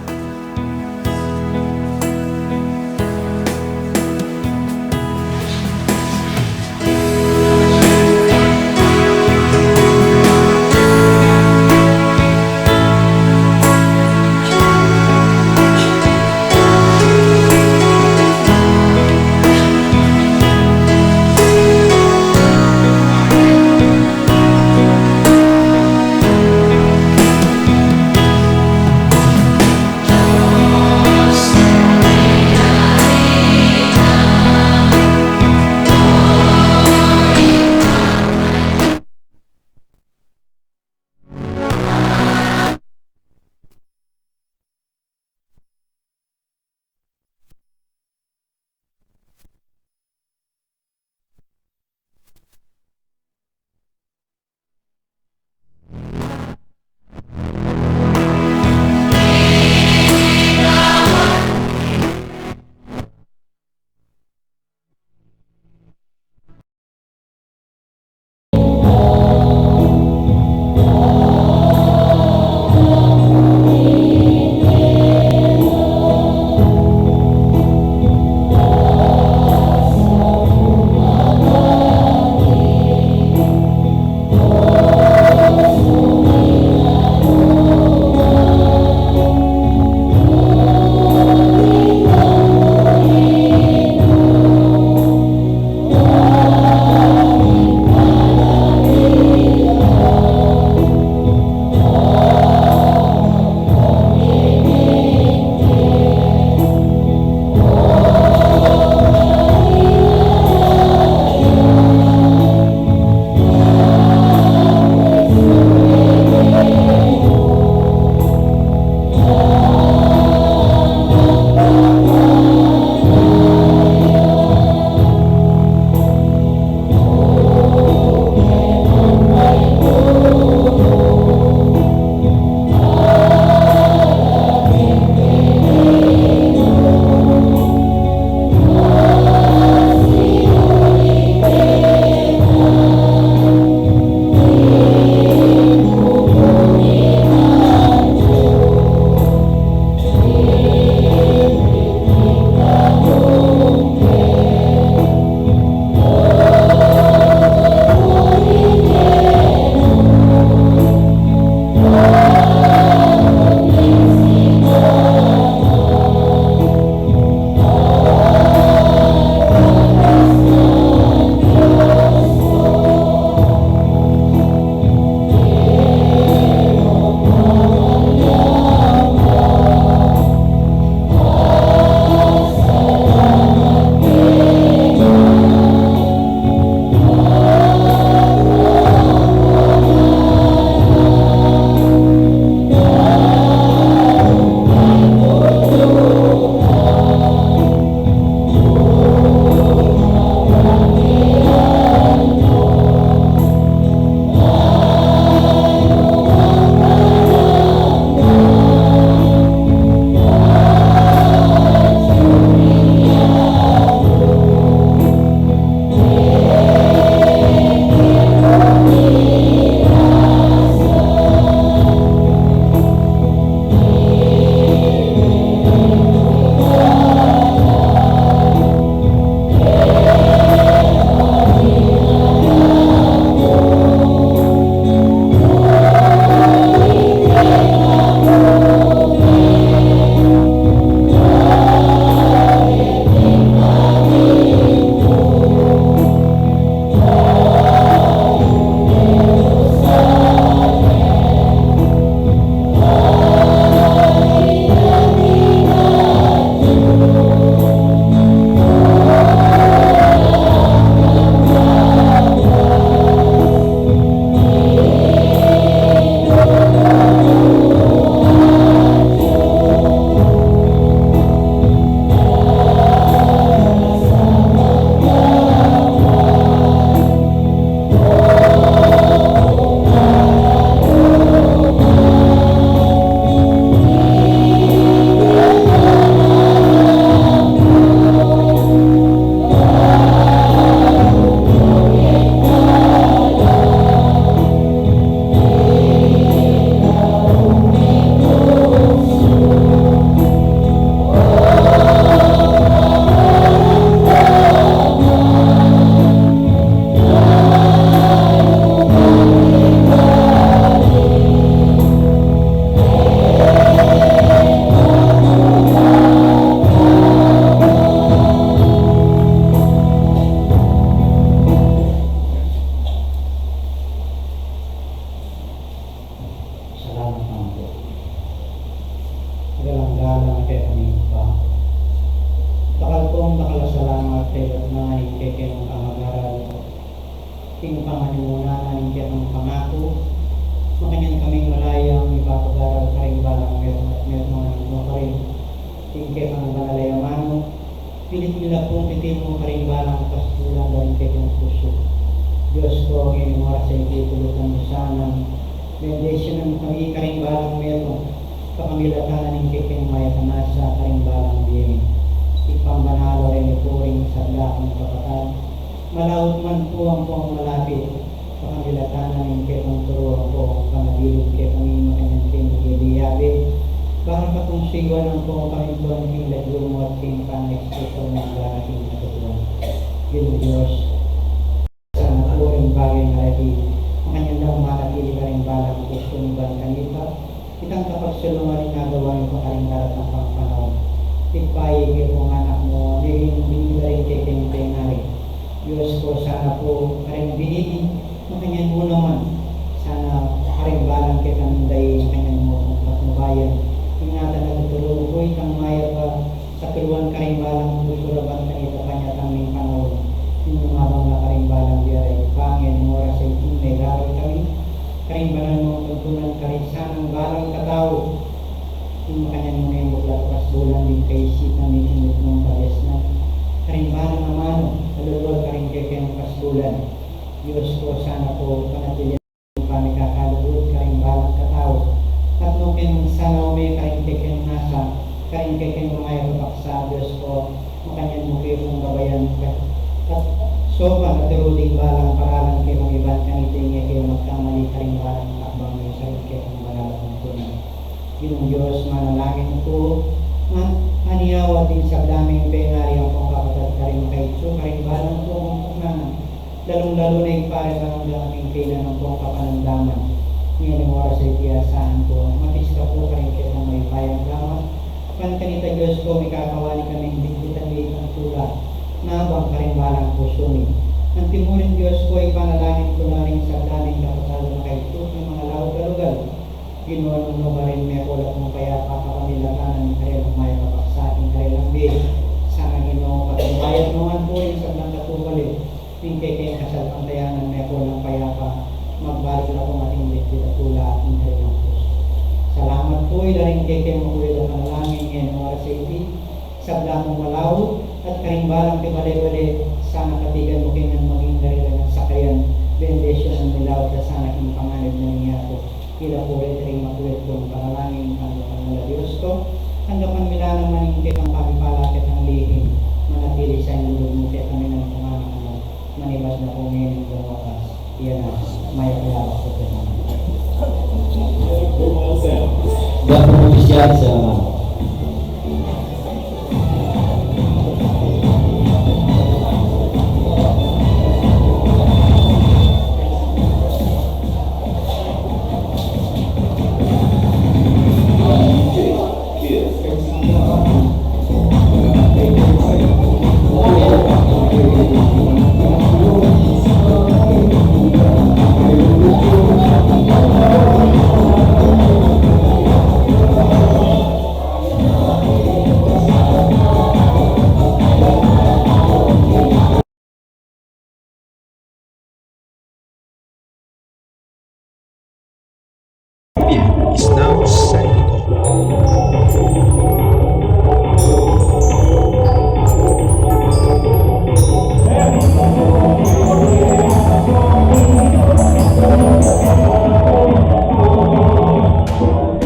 King panganimuna na ning kekang pangaku, makanyan kaming malayang ipapagaral karing balang metung at metung a anak mu karin king kekang banal a amanu, pilit mi la pung titimu karing balang pasbulan da ring kekang pusu. Dios ko, ngening oras a iti, tulutan mu sanang bendisyunan kami karing balang metung, kapamilatan na ning kekeng mayap a nasa karing balang bie mi. Ipambanal mu rin pu ring sabla kung kapatad, malaut man pu ampong malapit, kapamilatan na ning kekang turu ampong pamabilin kekami makanyan king yabe-yabe, para pa pung suyuan ampong pamintuan king lagyu mu at king pangaispiritu mu king katutuan. Ginung Dios, sana pu ring bagay a iti, makanyan lang manatili karing balang pusu mi ban kanita, itang kapagsulungan ning nagawa mi pa karing daratang pang panaun. Ibpa, ing kekang anak mu, ngening bini da ring kekeng pengari. Dios ko, sana pu karing bini mi, makanyan mu naman. Sana karing balang kekang dai, makanyan mu pung patnubayan. Ingatan at tutulungan pu itang mayap a katutuan karing balang pusu ra ban kanita panyatang ning panaun. Ing lumabang na karing balang bie ra, Ibpa, ngening oras a iti, megarang kami karing banal mung tuntunan karing sanang balang katau. Ing makanyan mu ne ing buklat a pasbulan, ing kaisipan mi king mitmung kabiasnan karing balang amanu, lulwal karing kekeng pasbulan. Dios ko, sana pu panatilian ing pamikakalugud karing balang katau. At nung king sana ume karing kekeng nasa, karing kekeng mayap a paksa, Dios ko, makanyan mu ke pung gabayan ka. At saupan at turu ding balang paralan ke, mangiban kanita ing e ke magkamali karing balang akbang mi karing kekeng banal a tuntunan. Ginung Dios, manalangin ku, ma-, maniawat ding sabla ming pengari ampong kapatad karing makaitsu karing balang pu ampong panaun. Lalung-lalu na ing pare, lalung-lalu na ing kainan ampong kapanamdaman. Ngening oras a iti, asahan ku, mapista pu karing kekang mayupayang gamat. Ban kanita, Dios ko, mikakawani kaming bitbitan mi itang tula, nabang karing balang pusu mi. Anti mu rin, Dios ko, ipanalangin ku na ring sabla ming kapatad a makaitsu king mangalaut a lugal. Ginu, nung nukarin, mekula pung payapa kapamilatan na ning karelang mayap a paksa king karelang bie. Sana, Ginu, patnubayan mu naman pu ring sablang katubali ning kekeng kasalpantayanan, mekulang payapa, magbalik la pung ating bitbit a tula king karelang pusu. Salamat pu ila ring kekeng makulid a panalangin ngening oras a iti, sabla mung malaut, at karing balang pibale-bale, sana patigan mu ke ngan maging dahilan at sakayan, bendisyunan mu la at sana king panganib na ning yatu. Ila pu reti ring makulid kung panalangin, tanggapan mu la, Dios ko, tanggapan mi la naman ing kekang pamipala, kekang lihim, manatili sa ing lugud mu kekami nang panganak mu, manibat na pu ngening walang wakas. Iya na, mayap a yabak pu kekayu. Dapat opisyal sa Is now signing off.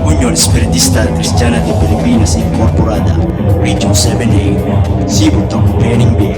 Union Espiritista Cristiana de Peregrinos Incorporada, Region seven A, Cebu, Tongpeng, Benguet.